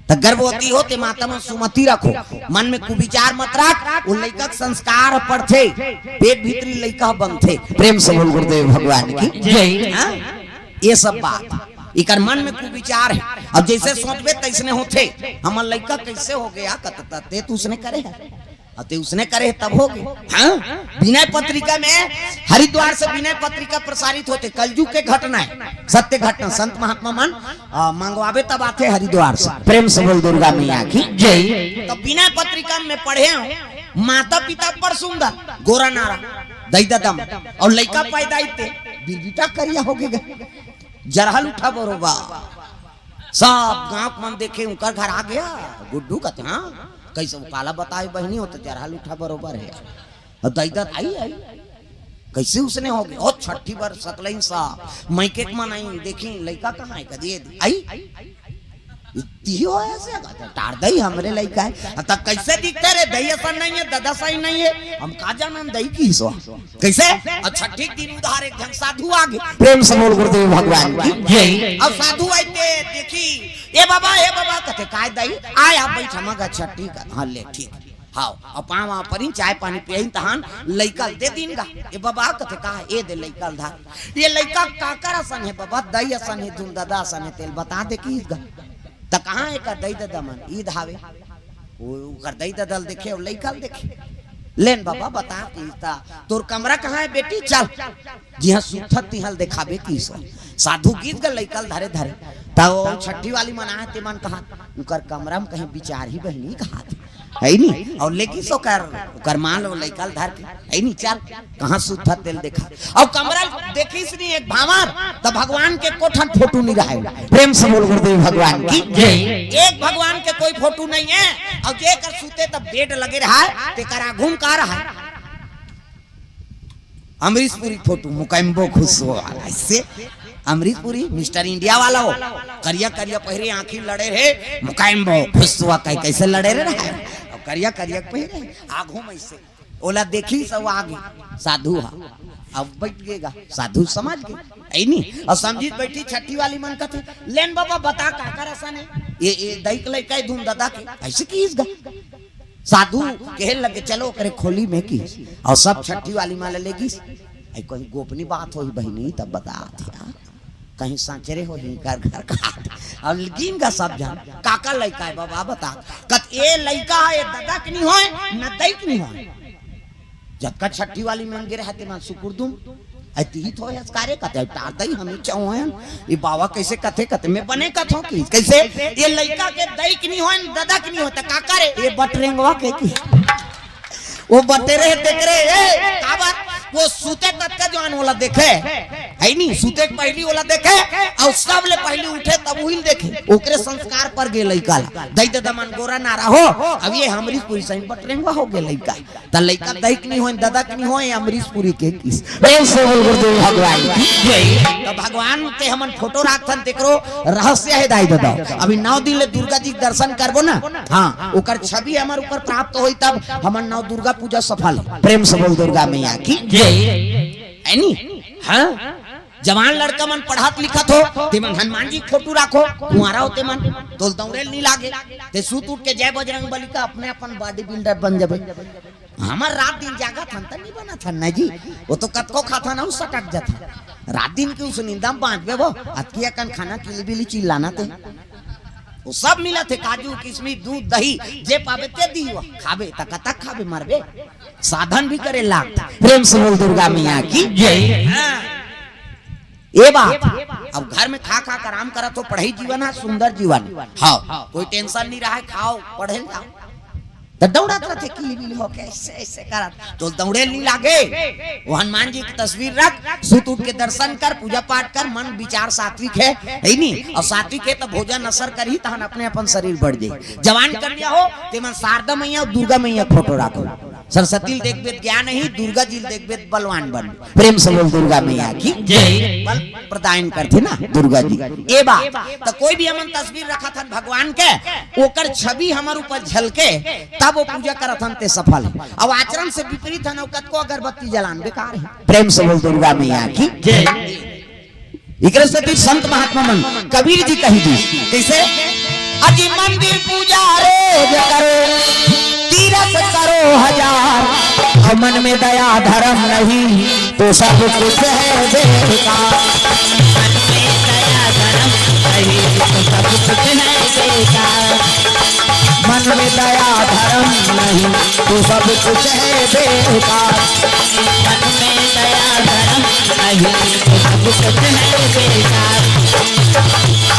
त गर्भवती हो ते माता मन सुमति रखो, मन में कुविचार मत रख। वो लइका के संस्कार पड़थे, पेट भीतरी लइका बनथे। प्रेम से बोल गुरुदेव भगवान की। जय। हाँ? ये सब बात इकर मन में कुविचार हे। अब जैसे सोचबे तैसने होथे। हमर लइका कैसे हो गया, कतता ते तू उसने करे हे। अते उसने करे तब हो गे। हाँ? विनय पत्रिका में, हरिद्वार से विनय पत्रिका प्रसारित होथे, कलयुग के घटना हे, सत्य घटना। संत महात्मा मन, आ, मंगवाबे तब आथे हरिद्वार से। प्रेम से बोल दुर्गा मैया की। जय। तो विनय पत्रिका में पढ़े हो, माता पिता बड़ सुंदर, गोरा नारा, दई ददा मन, और लइका पैदा इते, बिरबिटा करिया हो गे, जरहल उठा बरोबर। सब गांव के मन देखे, उनकर घर आ गया गुड्डू, कथे, हाँ, कैसे वो काला बताए बहिनी हो तो जरहल उठा बरोबर हे। और दई ददा आई, आई, कैसे उसने हो गया? ओ छठी बर सकलइन सा, मइके के मन आई, देखी लइका कहाँ हे, कदी ये दी। आई, इतनी हो ऐसे, कहते, टार दई हमरे लइका हे। अब तक कैसे दिखते रे, दई असन नहीं हे, ददा सही नहीं हे, हम का जानन दई की सो। कैसे? अच्छा, ठीक दिन उधार एक झन साधु आ गे। प्रेम से बोल गुरुदेव भगवान की। जय। अब साधु आइते देखी, "ए बाबा, ए बाबा," कथे, "काय दाई?" "आय, आप बैठ, हम गा छट्टी का।" "हाँ, ले, ठीक।" हाँ, अब पाँव परी, चाय पानी पियई, तहान लइका ल दे दीन गा। "ए बाबा," कथे, "का?" "ए दे लइका ल धर।" "ये लइका काकर असन हे बाबा?" "दई असन हे, धुन ददा असन हे, तेल बता दे कि गा।" त कहाँ हे का दई ददा मन? ईद हावे। वो ओकर दई ददा ल देखे, अउ लइका ल देखे। "लेन बाबा, बता की ता, तोर कमरा कहाँ हे बेटी? चल, जिहाँ सुतत तिहाँ ल देखाबे की सो।" साधु गीस गा लइका ल धरे धरे। त वो छट्ठी वाली मन आए, ते मन कहा, "उकर कमरा में कहीं बिचारही बहिनी," कहा, है नी? अउ लेकिस ओकर, ओकर माँ ल लइका ल धर के, है नी, चल, कहाँ सुतत तेल देखा। अउ कमरा देखिस नी एक भांवर, त भगवान के एको ठन फोटो नहीं रहे। प्रेम से बोल गुरुदेव भगवान की। जय। एक भगवान के कोई फोटो नहीं हे। अउ जेकर सुते त बेड लगे रहा, तेकर आघू म का रहा? अमरीशपुरी फोटो, मुकैम्बो खुशबू वाला। इससे अमरीशपुरी मिस्टर इंडिया वाला हो, करिया करिया पहिरे, आँखी लड़े रहे, मुकैम्बो खुशबू कह, कैसे लड़े रहे? अउ करिया करिया पहिरे, आघू म ऐसे। ओला देखिस अउ आगे साधु हा। अब बइठ गे गा, साधु समझ गे, है नी? अउ समझिस बइठिस, छट्ठी वाली मन कथे, "लेन बाबा, बता का कर असन हे? ये, ये दई के लइका हे धुन ददा के?" अइसे किहिस गा। साधु कहे लगे, "चलो ओकरे खोली में," किहिस। अउ सब छट्ठी वाली मन ला ले गिस। "अई कोई गोपनीय बात होही बहिनी, तब बतात हँव।" कहीं सांचरे होही घर घर का। अब गिन गा सब झन, "काकर लइका हे बाबा, बता।" कथे, "ए लइका हे, ए ददा के नी होय, न दई के नी होय।" जतका छट्ठी वाली मन गे रहे तेमन सुकुर दुम, "अई तिही तो हस का रे?" कथे, "अई टार दई, हमी चौहन।" "ए बाबा कइसे कथे?" कथे, "मैं बने कथों कि कइसे?" "ए लइका के दई के नी होय, न ददा के नी होय, त काकर हे?" "ए बटरेंगवा के," कि ओ बटेरे हे तेकरे, ए, काबर? ओ सुते ततका जवान ओला देखे, है नी? सुते के पहिली ओला देखे, अउ सबले पहिली उठे तब उही ल देखे। ओकरे संस्कार पर गे लइका ला। दई ददा मन गोरा नारा हो, अब ये हमरी कोई सही बटरेंगवा हो गे लइका। त लइका दई के नी होय, ददा के नी होय, अमरीशपुरी के किहिस। प्रेम से बोल गुरुदेव भगवान की जय। त भगवान के हमन फोटो राखथन, तेकरो रहस्य हे दाई ददा। अभी नौ दिन ले दुर्गा जी के दर्शन करबो ना, हाँ, ओकर छवि हमर ऊपर प्राप्त होही, तब हमर नौ दुर्गा पूजा सफल हे। प्रेम से बोल दुर्गा मैया की जय। है नी? हाँ, जवान लड़का मन पढ़त लिखत हो, तेमन हनुमान जी के फोटो राखो, कुंवारा हो तेमन, तोल दौड़े ल नी लागे, ते सुत उठ के जय बजरंग बली का अपने अपन body builder बन जाबे। हमर रात दिन जागत हन त नी बनत हन ना जी, ओ तो कतको खाथन अउ सटक जाथन। रात दिन के उस निंदा म बाँचबे वो, अतकी अकन खाना किली बिली चिल्लाना ते। ओ सब मिलत हे, काजू, किशमिश, दूध, दही, जे पाबे ते दिही वो। खाबे त कतक खाबे, मरबे। साधन भी करे लागथे। प्रेम से बोल दुर्गा मैया की जय। हाँ। ए बात, अब घर में खा खा के आराम करत हो, पढ़ई जीवन हे, सुंदर जीवन। हाँ, कोई tension नी रहय, खाव, पढ़े ल जाव। त दौड़त रथे किली बिली होके, अइसे, अइसे करत। तोल दौड़े ल नी लागे। ओ हनुमान जी के तस्वीर रख, सुत उठ के दर्शन कर, पूजा पाठ कर, मन विचार सात्विक हे, है नी? अउ सात्विक हे त भोजन असर करही, तहन अपने अपन शरीर बढ़ जाही। जवान कन्या हो, तेमन शारदा मैया अउ दुर्गा मैया के फोटो राखो। सरस्वती ल देखबे त ज्ञान आही, दुर्गा जी ल देखबे त बलवान बनबे। प्रेम से बोल दुर्गा मैया की जय। बल प्रदान करथे ना दुर्गा जी। ए बात, त कोई भी हमन तस्वीर रखत हन भगवान के, ओकर छवि हमर ऊपर झलके, तब ओ पूजा करत हन ते सफल हे। अब आचरण से विपरीत हन, अउ कतको अगरबत्ती जलान बेकार हे। प्रेम से बोल दुर्गा मैया की जय। एकरे सेती संत महात्मा मन, कबीर जी कहि दिस, कइसे? "अजी मंदिर पूजा रोज करो, तीरथ करो हजार, अउ मन में दया धर्म नहीं, तो सब कुछ है बेकार।" मन में दया धर्म नहीं, तो सब कुछ है बेकार। मन में दया धर्म नहीं, तो सब कुछ है बेकार। मन में दया धर्म नहीं, तो सब कुछ है बेकार।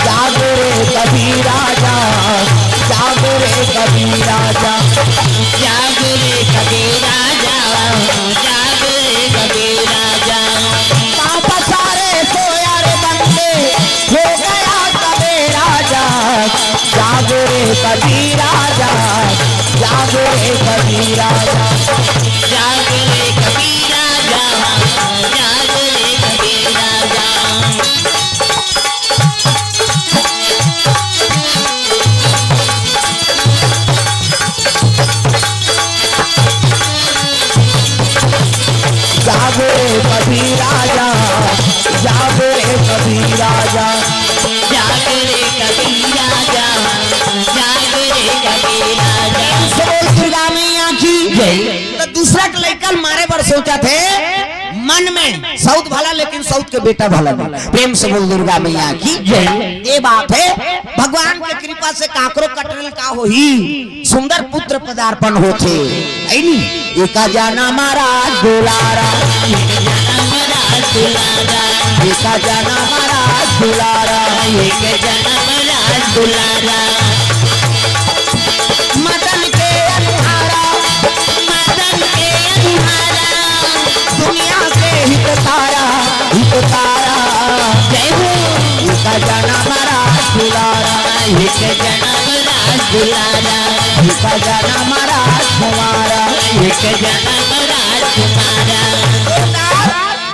जागो रे कबीरा जाग, जागो रे कबीरा जाग। जागो रे कबीरा जाग, जागो रे कबीरा जाग। पाँव पसारे सोया रे बंदे, हो गया सबेरा जाग। जागो रे कबीरा जाग, जागो रे कबीरा जाग। जागो रे कबीरा जाग, जागो रे कबीरा जाग। जागो रे कबीरा जाग, जागो रे कबीरा जाग। जागो रे कबीरा जाग, जागो रे कबीरा जाग। प्रेम से बोल दुर्गा मैया की जय। त दूसरा के लइका ल मारे बर सोचथे, मन में सउत भला, लेकिन सउत के बेटा भला नहीं। प्रेम से बोल दुर्गा मैया की जय। ए बात हे, भगवान के कृपा से काकरो कटरल का होही, सुंदर पुत्र पदार्पण होथे, है नी? एका जनम राज दुलारा, एका जनम राज दुलारा, एका जनम राज दुलारा, एका जनम राज दुलारा। मदन के अनुहारा, मदन के अनुहारा, दुनिया के हितकारा, हितकारा। जय हो। एका जनम राज दुलारा, एक जनम राज दुलारा, एक जनम राज कुमारा, एक जनम राज कुमारा।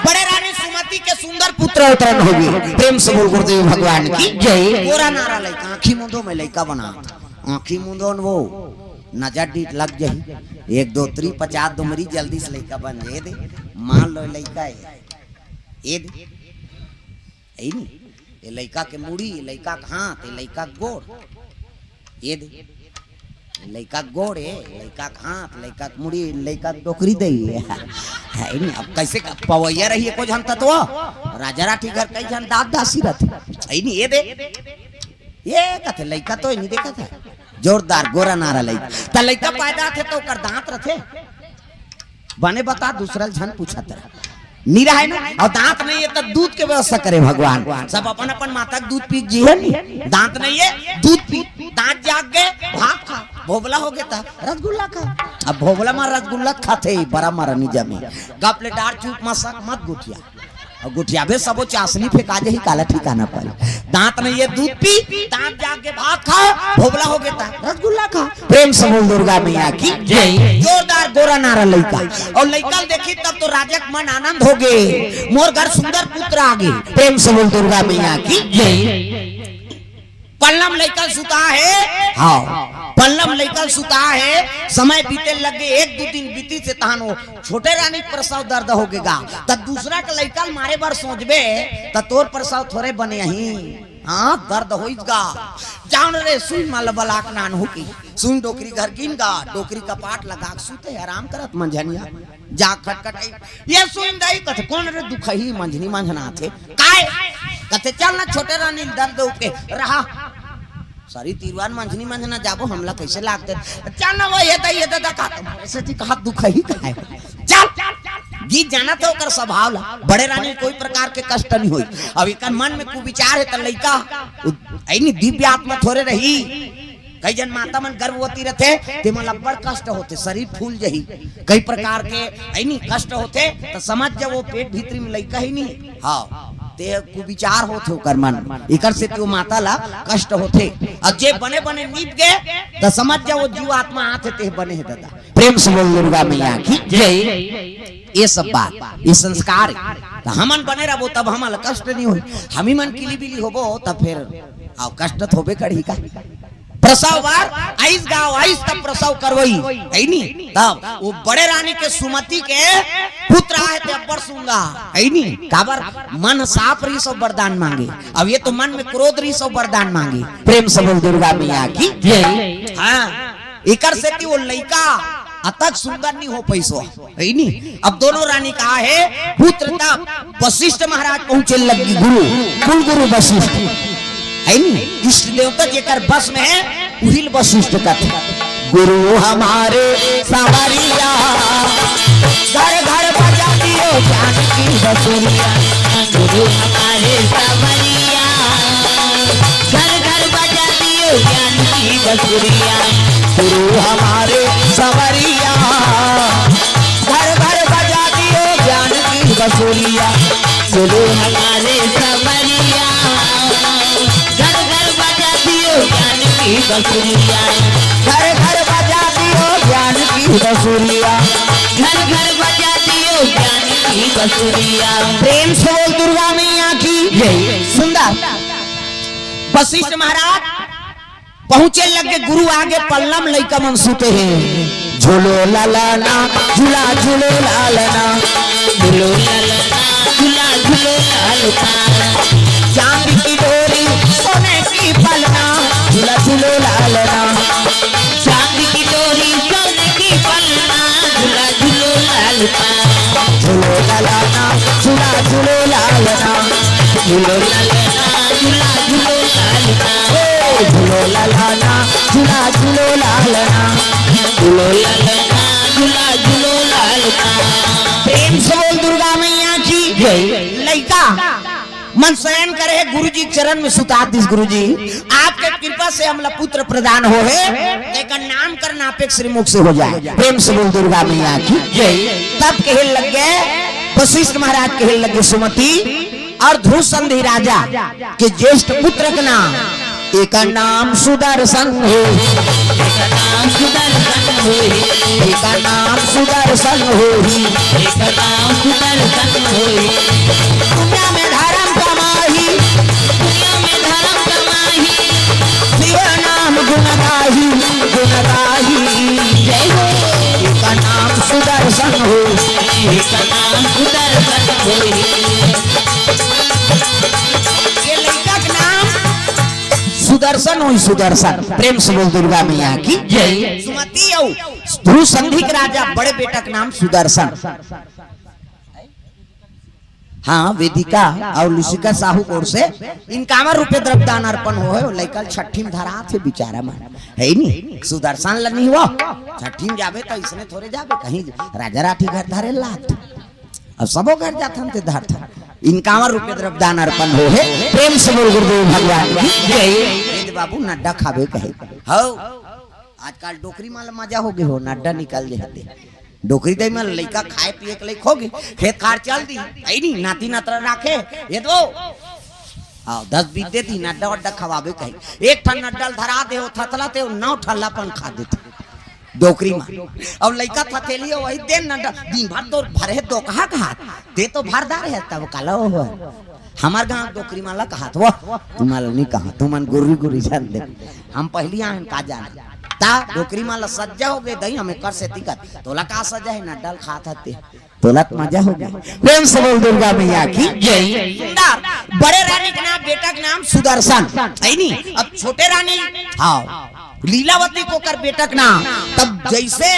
बड़े रानी सुमति के सुंदर पुत्र अवतरण होगे। प्रेम से बोल गुरुदेव भगवान की जय। गोरा नारा लइका, आँखी मूंदो में लइका बना, आँखी मूंदो न वो। नजर डीठ लग जाही। एक दो त्री पचास दुमरी जल्दी से लइका बन जाए दे। मान लो लइका है, ए दे, यही नहीं, ये लइका के मुड़ी, ये लइका के हाथ, ये लइका के गोड़, ए दे, लइका के गोड़ है, लइका के हाथ, लइका के मुड़ी, लइका के डोकरी दे। है नहीं, अब कैसे का पवैया रही है को झन तत्व, राजा राठी घर कई झन दास दासी रहते, है नहीं, ए दे, ये कथे लइका तो नहीं देखा था, जोरदार गोरा नारा लइका। त लइका पैदा थे तो ओकर दांत रथे? बने बता, दूसरा झन पूछत रहा। नी रहे ना, और दांत नहीं है तो दूध के व्यवस्था करे भगवान। सब अपन अपन माता के दूध पी जी है नी, दांत नहीं है, दूध पी, दांत जाग गए, भात खा, भोबला हो गया था, रसगुल्ला खा। अब भोबला मार रसगुल्ला खाते ही बड़ा मारा निजा में, गप ले डार चुप मसक मत गुठिया। अउ गुठियाबे सबो चासनी फेंका जाही, काला ठिकाना पर। दांत नहीं है दूध पी, दांत जाग के भात खा, भोबला हो गया था, रसगुल्ला खा। प्रेम से बोल दुर्गा मैया की जय। जोरदार गोरा नारा लइका। अउ लइका ल देखी तब तो राजा के मन आनंद हो गे, मोर घर सुंदर पुत्र आ गे। प्रेम से बोल दुर्गा मैया की जय। पल्लम लइका सुता है, हाँ, पल्लम लइका सुता है। समय बीते लगे, एक दू दिन बीती से तहान वो छोटे रानी के प्रसव दर्द हो गेगा, त दूसरा के लइका ल मारे बर सोचबे, त तोर प्रसव थोरे बने ही। हाँ, दर्द होइस गा। जान रे, सुई माल बलाक नान हो की। सुई डोकरी घर गिन गा, डोकरी कपाट लगा के सुते, आराम करत मंझनिया। जा खटखटाई, ये सुई दई कथे, "कौन रे दुखही मंझनी मंझना थे?" काय? कथे, "चल ना छोटे रानी दर्द उठे रहा।" सरी तिरवान मंझनी मंझना जाबो, हमला कैसे लागते? चल ना वो ये दई, ये दई, कहा तुम्हारे से जी कहा दुखही का है? चल, गीत जाना तो ओकर स्वभाव ला। बड़े रानी कोई प्रकार के कष्ट नहीं होई। अब एकर मन में कुविचार है त लइका उ-, ऐनी दिव्य आत्मा थोरे रही। कई जन माता मन गर्भवती रहथे, ते मन अब्बड़ कष्ट होथे, शरीर फूल जही, कई प्रकार के ऐनी कष्ट होथे, त समझ जा वो पेट भीतरी में लइका ही नहीं। हाँ, ते कुविचार होथे ओकर मन में, एकर से ते वो माता ला कष्ट होथे। और जे बने बने नीप गे, त समझ जा वो जीव आत्मा आथे, ते बने है दादा। प्रेम से बोल दुर्गा मैया की जय। ये सब बात, ये संस्कार है। त हमन बने रहबो तब हमन ला कष्ट नहीं होई। हम ही मन किली बिली होबो तब फिर आओ कष्ट तो होबे करही का। प्रसव बार आइस गाँव आइस तब प्रसव करवई, है नी? तब वो बड़े रानी के सुमति के पुत्र आए थे अब्बड़ सुंगा, है नी? काबर मन साफ रही सो वरदान मांगे। अब ये तो मन में क्रोध रही सो वरदान मांगे। प्रेम से बोल दुर्गा मैया की जय। हाँ, एकर सेती वो लइका अतक सुंदर नहीं हो पैसो, है नी? अब दोनों रानी का है पुत्र तब वशिष्ठ महाराज पहुंचे लगी गुरु, कुल गुरु वशिष्ठ, है नी? इष्ट देवता जेकर बस में है, उहिल वशिष्ठ कथे। गुरु हमारे सांवरिया, घर घर बजा दियो ज्ञान की बसुरिया। गुरु हमारे सांवरिया, घर घर बजा दियो ज्ञान की बसुरिया। गुरु हमारे सांवरिया, घर घर बजा दियो ज्ञान की बसुरिया। गुरु हमारे सांवरिया, घर घर बजा दियो ज्ञान की बसुरिया। घर घर बजा दियो ज्ञान की बसुरिया। घर घर बजा दियो ज्ञान की बसुरिया। प्रेम से बोल दुर्गा मैया की जय। सुंदर वशिष्ठ महाराज पहुंचे लगे, गुरु आगे, पल्लम लइका मन सुते हैं। झूलो लालना, झूला झूलो लालना। झूलो लालना, झूला झूलो लालना। चांद की डोरी, सोने की पलना। झूला झूलो लालना। चांद की डोरी, सोने की पलना। झूला झूलो लालना। झूलो लालना, झूला झूलो लालना। झूलो लालना, झूला झूलो लालना। ओ, झूलो लालना, झूला झूलो लालना। झूलो लालना, झूला झूलो लालना। प्रेम से बोल दुर्गा मैया की जय। लइका मन शयन करे हे, गुरुजी के चरण में सुता दिस, "गुरुजी, आपके कृपा से हमला पुत्र प्रदान हो हे, तेकर नामकरण आपके श्रीमुख से हो जाए।" प्रेम से बोल दुर्गा मैया की जय। तब कहे लग गए, वशिष्ठ महाराज कहे लग गए, सुमति, और ध्रुव संधि राजा के ज्येष्ठ पुत्र के नाम, एक नाम सुदर्शन हो, एक नाम सुदर्शन हो, एक नाम सुदर्शन हो, एक नाम सुदर्शन हो। दुनिया में धर्म कमाही, दुनिया में धर्म कमाही, शिव नाम गुण गाही, गुण गाही। सुदर्शन होई सुदर्शन। प्रेम से बोल दुर्गा मैया की जय। सुमति अउ भूसंधि के राजा बड़े बेटा के नाम सुदर्शन। हाँ, वेदिका अउ लुसिका साहू के ओर से इनकावर रुपये द्रव्य दान अर्पण होहे। लइका ल छट्ठी में धरात हे बिचारा मन, हे नी? सुदर्शन ल नहीं हो, छट्ठी में जाबे त इसने थोरे जाबे, कहीं राजा राठी घर धरे लात। अब सबो घर जाथन ते धरथन। इनकावर रुपये द्रव्य दान अर्पण होहे। प्रेम से बोल गुरुदेव भगवान की जय। ए दे बाबू, नड्डा खाबे कहे। हौ, आजकल डोकरी मन ल मजा हो गे हो, नड्डा निकल जे हते। डोकरी दई मन लइका खाए पिए के लइक हो गे, खेत खार चल दी, अई नी, नाती नतरा राखे, ए दो। आओ, दस बीस दे दी, नड्डा वड्डा खवाबे कही। एक ठन नड्डा ल धरा दे हो, थथला ते हो, नौ ठल्ला अपन खा देथे। डोकरी मन। अब लइका थथेली हो, वही दे नड्डा, दिन भर तो भरे दोकहा खात, ते तो भरदार हे, तब काला हो। हमर गांव डोकरी मन ल कहात वो, तुमन ल नहीं कहा, तुमन गुर्री गुर्री जान दे। हम पहली आन का जान। ता डोकरी मन ल सज्जा हो गे दई, हम एकर सेती कत। तोला का सज्जा हे, नड्डा ल खात हते। तोला त मजा हो गे। प्रेम से बोल दुर्गा मैया की जय। सुंदर, बड़े रानी के नाम, बेटा के नाम सुदर्शन, हे नी? अब छोटे रानी, हाँ, लीलावती के ओकर बेटा के नाम। तब जइसे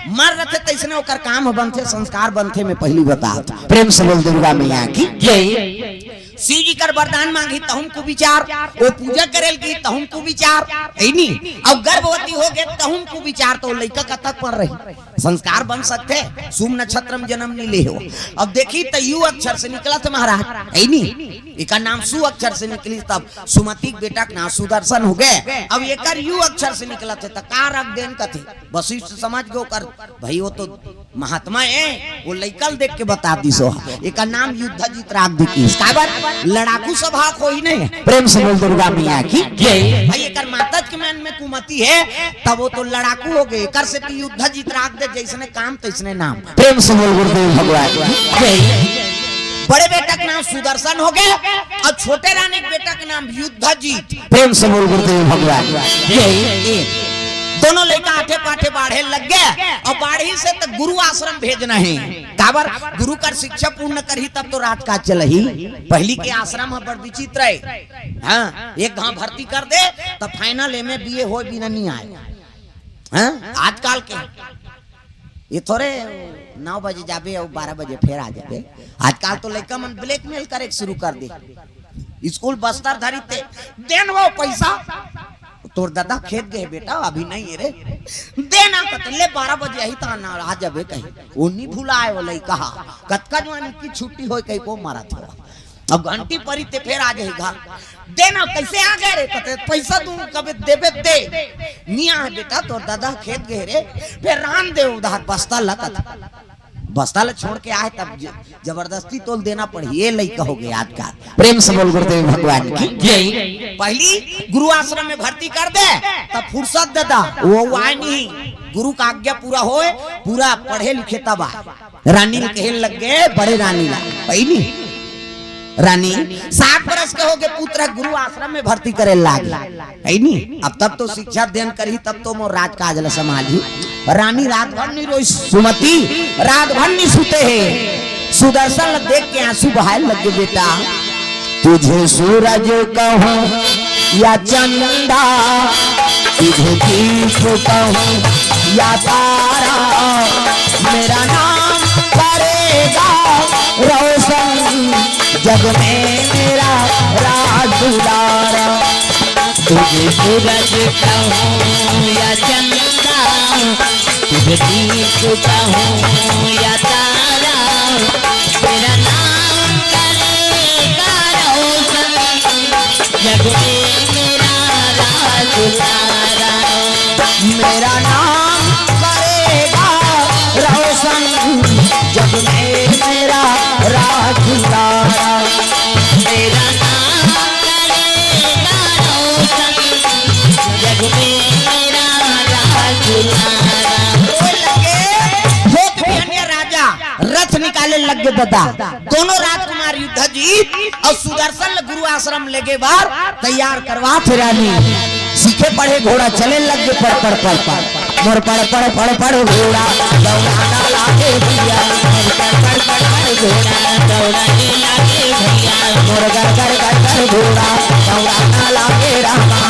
मर रथे, तइसने ओकर काम ह बनथे, संस्कार बनथे। मैं पहली बतात, प्रेम से बोल दुर्गा मैया की जय। शिव जी कर वरदान मांगी, तहूं कुविचार, ओ पूजा करे ल गी, तहूं कुविचार, हे नी? अउ गर्भवती हो गे, तहूं कुविचार, तो लइका कतक पर रही? संस्कार बन सकथे, शुभ नक्षत्र में जन्म नहीं ले हो। अब देखी त यू अक्षर से निकलत हे महाराज, हे नी? एकर नाम सु अक्षर से निकली, तब सुमति के बेटा के नाम सुदर्शन हो गे। अब एकर यू अक्षर से निकलत हे, त का रख देन कथे? वशिष्ठ समझ गे ओकर, भाई वो तो महात्मा हे, वो लइका ल देख के बता दिस हो। एकर नाम युद्ध जीत राख दे किस। काबर? लड़ाकू स्वभाव कोई नहीं हे। प्रेम से बोल दुर्गा मैया की जय। भाई एकर माता के मन में कुमति हे, तब वो तो लड़ाकू हो गे। एकर सेती युद्ध जीत राख दे, जइसने काम तइसने नाम। प्रेम से बोल गुरुदेव भगवान की जय। बड़े बेटा के नाम सुदर्शन हो गे अउ छोटे रानी के बेटा के नाम युद्ध जीत। प्रेम से बोल गुरुदेव भगवान की जय। दोनों लइका आठे पाठे बाढ़े लग गे अउ बाढ़ी से त गुरु आश्रम भेजना हे। काबर? गुरु कर शिक्षा पूर्ण करही तब तो राज काज चलही। पहली के आश्रम ह बड़ विचित्र हे। हाँ, एक घांव भर्ती कर दे त final M A B A होय बिना नहीं आय। हाँ, आजकल के ये थोरे नौ बजे जाबे अउ बारह बजे फेर आ जाबे। आजकल तो लइका मन blackmail करे के शुरू कर दे। स्कूल बस्तर धरी ते, देन वो पैसा, तोर दादा खेत गे हे बेटा, अभी नहीं हे रे, देना कत ले, बारह बजे आही त ना आ जाबे कही। वो नहीं भुलाए वो लइका हा, कतका जवान की छुट्टी होय कही को मारा था। अब घंटी परी ते फेर आ जाही घर। देना, कैसे आ गए रे? कते पैसा दूं, कबे देबे दे। निया हे बेटा, तोर दादा खेत गे रे, फेर रान दे उधार, बस्ता ल कत। बस्ता ल छोड़ के आए तब ज-, जबरदस्ती तोल देना पड़ी। ये लइका हो गे आजकल। प्रेम से बोल गुरुदेव भगवान की जय। पहली गुरु आश्रम में भर्ती कर दे, तब फुर्सत दे दा, वो आय नहीं, गुरु का आज्ञा पूरा होय, पूरा पढ़े लिखे तब आय। रानी ल कहे लग गे, बड़े रानी ला, पहली रानी सात बरस के हो गे, पुत्र गुरु आश्रम में भर्ती करे लाग, हे नी? अब तब तो शिक्षा देन करही, तब तो मोर राजकाज ल संभालही। रानी रात भर नहीं रोई, सुमति रात भर नहीं सुते हे। सुदर्शन ल देख के आंसू बहाय लग गे, बेटा, तुझे सूरज कहूं या चंदा, तुझे दीप कहूं या तारा, मेरा नाम करेगा रोशन जग में मेरा राज दुलारा। तुझे सूरज कहूं या चंदा, तुझे दीप कहूं या तारा, तेरा नाम करेगा रोशन जग में मेरा राज दुलारा। मेरा नाम करेगा रोशन जग में मेरा राज दुलारा। मेरा नाम करेगा रोशन जग में मेरा राज दुलारा। होत बिहनिया राजा रथ निकाले लग गे ददा। दोनों राजकुमार युद्ध जीत अउ सुदर्शन ल गुरु आश्रम लेगे बर तैयार करवाथे रानी। सीखे पढ़े घोड़ा चले लग गे पड़ पड़ पड़ पड़। मोर पड़ पड़ पड़ पड़ घोड़ा दौड़ाना लागे भैया। मोर पड़ पड़ पड़ पड़ घोड़ा दौड़ाने लागे भैया। मोर गर गर गर गर घोड़ा दौड़ाना लागे रामा।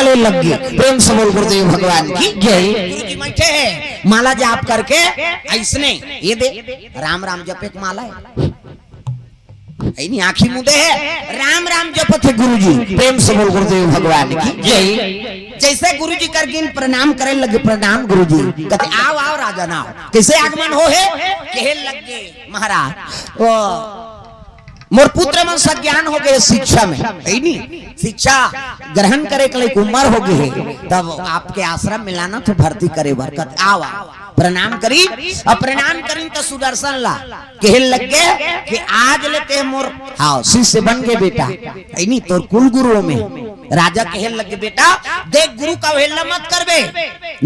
चले लग गे। प्रेम से बोल गुरुदेव भगवान की जय। गुरुजी बैठे हैं, माला जाप करके अइसने, ये दे, राम राम जपे के माला हे। अइनी आँखी मुदे हे, राम राम जपत हे गुरुजी। प्रेम से बोल गुरुदेव भगवान की जय। जइसे गुरुजी कर गिन प्रणाम करे लगे, "प्रणाम गुरुजी।" कथे, "आव, आव राजन, आव।" कइसे आगमन होहे? कहे लग गे महाराज, ओ, मोर पुत्र मन सज्ञान हो गे शिक्षा में, हे नी? शिक्षा ग्रहण करे के लायक उमर हो गे हे, तब आपके आश्रम में लानत हों भर्ती करे बर। कथे, "आव, आव।" प्रणाम करी, अउ प्रणाम करी त सुदर्शन ला कहे लग गे कि आज ले ते मोर, हाँ, शिष्य बन गे बेटा, हे नी? तोर कुल गुरुओं में। राजा कहे लग गे, "बेटा देख, गुरु का अवहेलना मत करबे,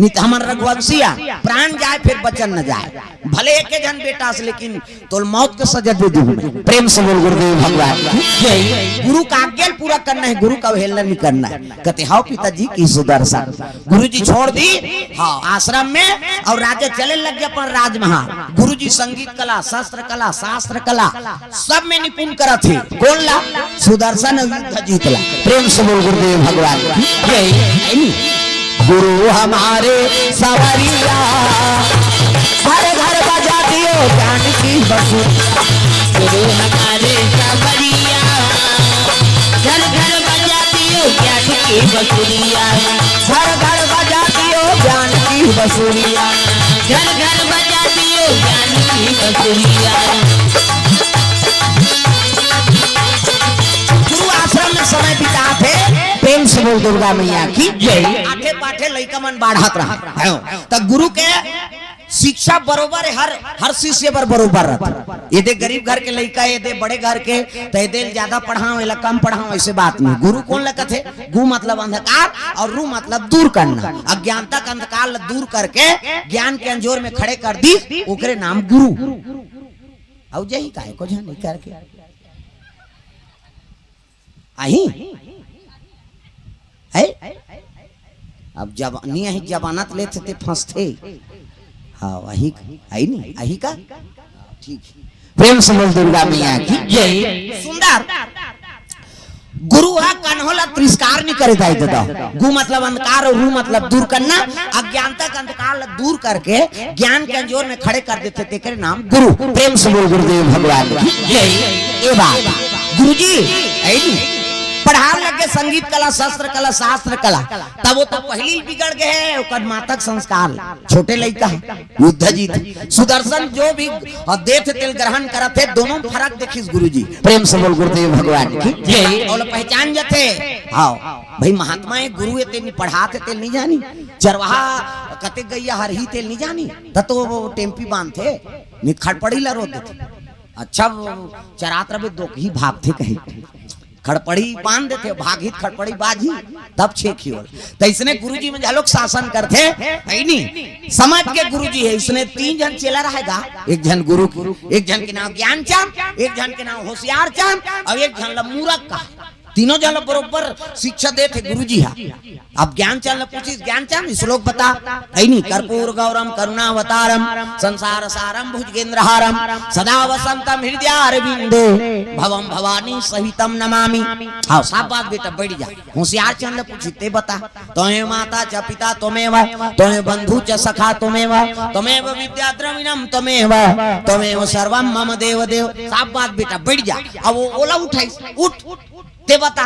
नी त हमन रघुवंशी आ, प्राण जाय फिर बचन न जाय, भले एके झन बेटा अस, लेकिन तोल मौत के सजा दे दूं मैं।" प्रेम से बोल गुरुदेव भगवान की जय। गुरु का आज्ञा ल पूरा करना हे, गुरु का अवहेलना नहीं करना हे। कथे, "हव पिताजी," कहि सुदर्शन। गुरुजी छोड़ दी, हाँ, आश्रम में, अउ राजा चले लग गे अपन राज में। हाँ, गुरुजी संगीत कला, शस्त्र कला, शास्त्र कला, सब में निपुण करत हे। कोन ला? सुदर्शन अउ युद्ध जीत ला। प्रेम से बोल गुरुदेव भगवान की जय। गुरु हमारे सावरिया, घर घर बजा दियो ज्ञान की बंसुरी। गुरु हमारे सावरिया, घर घर बजा दियो ज्ञान की बंसुरिया। घर घर बजा दियो ज्ञान की बंसुरिया। घर घर बजा दियो ज्ञान की बंसुरिया। गुरु आश्रम में समय बिताथे। प्रेम से बोल दुर्गा मैया की जय। आठे पाठे लइका मन बाढ़त रहा, त गुरु के शिक्षा बरोबर हे, हर, हर शिष्य बर बरोबर रथे। एदे गरीब घर के लइका, एदे बड़े घर के, त एदे ल ज्यादा पढ़ाओ, एला कम पढ़ाओ, अइसे बात नहीं। गुरु कोन ल कथे? गु मतलब अंधकार अउ रु मतलब दूर करना। अज्ञानता के अंधकार ल दूर करके ज्ञान के अंजोर में खड़े कर दिस, ओकरे नाम गुरु। अउ जही काहे को झन नहीं करके आही? हे? अब जब नहीं आही, जमानत लेथे ते फंसथे। हाँ, वही, आही नहीं, आही का? ठीक हे। प्रेम से बोल दुर्गा मैया की जय। सुंदर। गुरु हा कन्हो ला तिरस्कार नहीं करे दाई ददा। गु मतलब अंधकार अउ रु मतलब दूर करना। अज्ञानता के अंधकार ला दूर करके ज्ञान के अंजोर में खड़े कर देथे, तेकरे नाम गुरु। प्रेम से बोल गुरुदेव भगवान की जय। ए बात, गुरुजी, हे नी? पढ़ावे लग गे संगीत कला, शस्त्र कला, शास्त्र कला, तब वो तो पहिली बिगड़ गे हे, ओकर माता के संस्कार। छोटे लइका हे, युद्ध जीत। सुदर्शन जो भी देथे तेल ग्रहण करत हे, दोनों फरक देखिस गुरुजी। प्रेम से बोल गुरुदेव भगवान की जय। अउ पहचान जाथे, हाँ, भाई महात्मा हे, गुरु हे, तेल नहीं पढ़ाथे, तेल नहीं जानी। चरवाहा कते गइया हरही, तेल नहीं जानी। त तो वो टेम्पी बांधथे, नहीं त खड़पड़ी ला रोक देथे। अच्छा, वो चरात रबे, दोकही भागथे कहे। खड़पड़ी बांध देथे, भागही त खड़पड़ी बाजही, तब छेंक ही होल। त अइसने गुरुजी मन घलोक शासन करथे, हे नी? समझ के गुरुजी हे, अइसने तीन झन चेला रहेगा, एक झन गुरु के, एक झन के नाम ज्ञानचंद, एक झन के नाम होशियारचंद, अउ एक झन ला मूरख कहे। तीनों झन ला बरोबर शिक्षा देथे गुरुजी हा। अब ज्ञानचंद ला पूछिस, "ज्ञानचंद, श्लोक बता।" हे नी? "कर्पूर गौरम करुणावतारम संसार सारम भुजगेंद्रहारम सदा वसंतम हृदयारविंदे भवम भवानी सहितम नमामि।" हाँ, साफ बात बेटा, बैठ जा। होशियारचंद ला पूछिस, "ते बता।" "त्वमेव माता च पिता त्वमेव, त्वमेव बंधु च सखा त्वमेव, त्वमेव विद्या द्रविणम त्वमेव, त्वमेव सर्वम मम देव देव।" साफ बात बेटा, बैठ जा। अब वो ओला उठाइस, "उठ, ते बता।"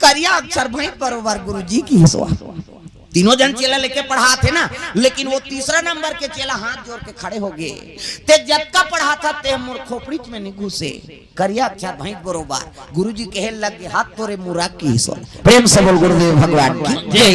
करिया अक्षर भैंस बरोबर गुरुजी कहिस। तीनों झन चेला लेके पढ़ाथे ना, लेकिन वो तीसरा नंबर के चेला हाथ जोर के खड़े हो गे, "ते जतका पढ़ाथा ते मोर खोपड़ीच में नहीं घुसे।" करिया अक्षर भैंस बरोबर। गुरुजी कहे लग गे, "हाथ तोरे मूरख कहिस।" प्रेम से बोल गुरुदेव भगवान की जय।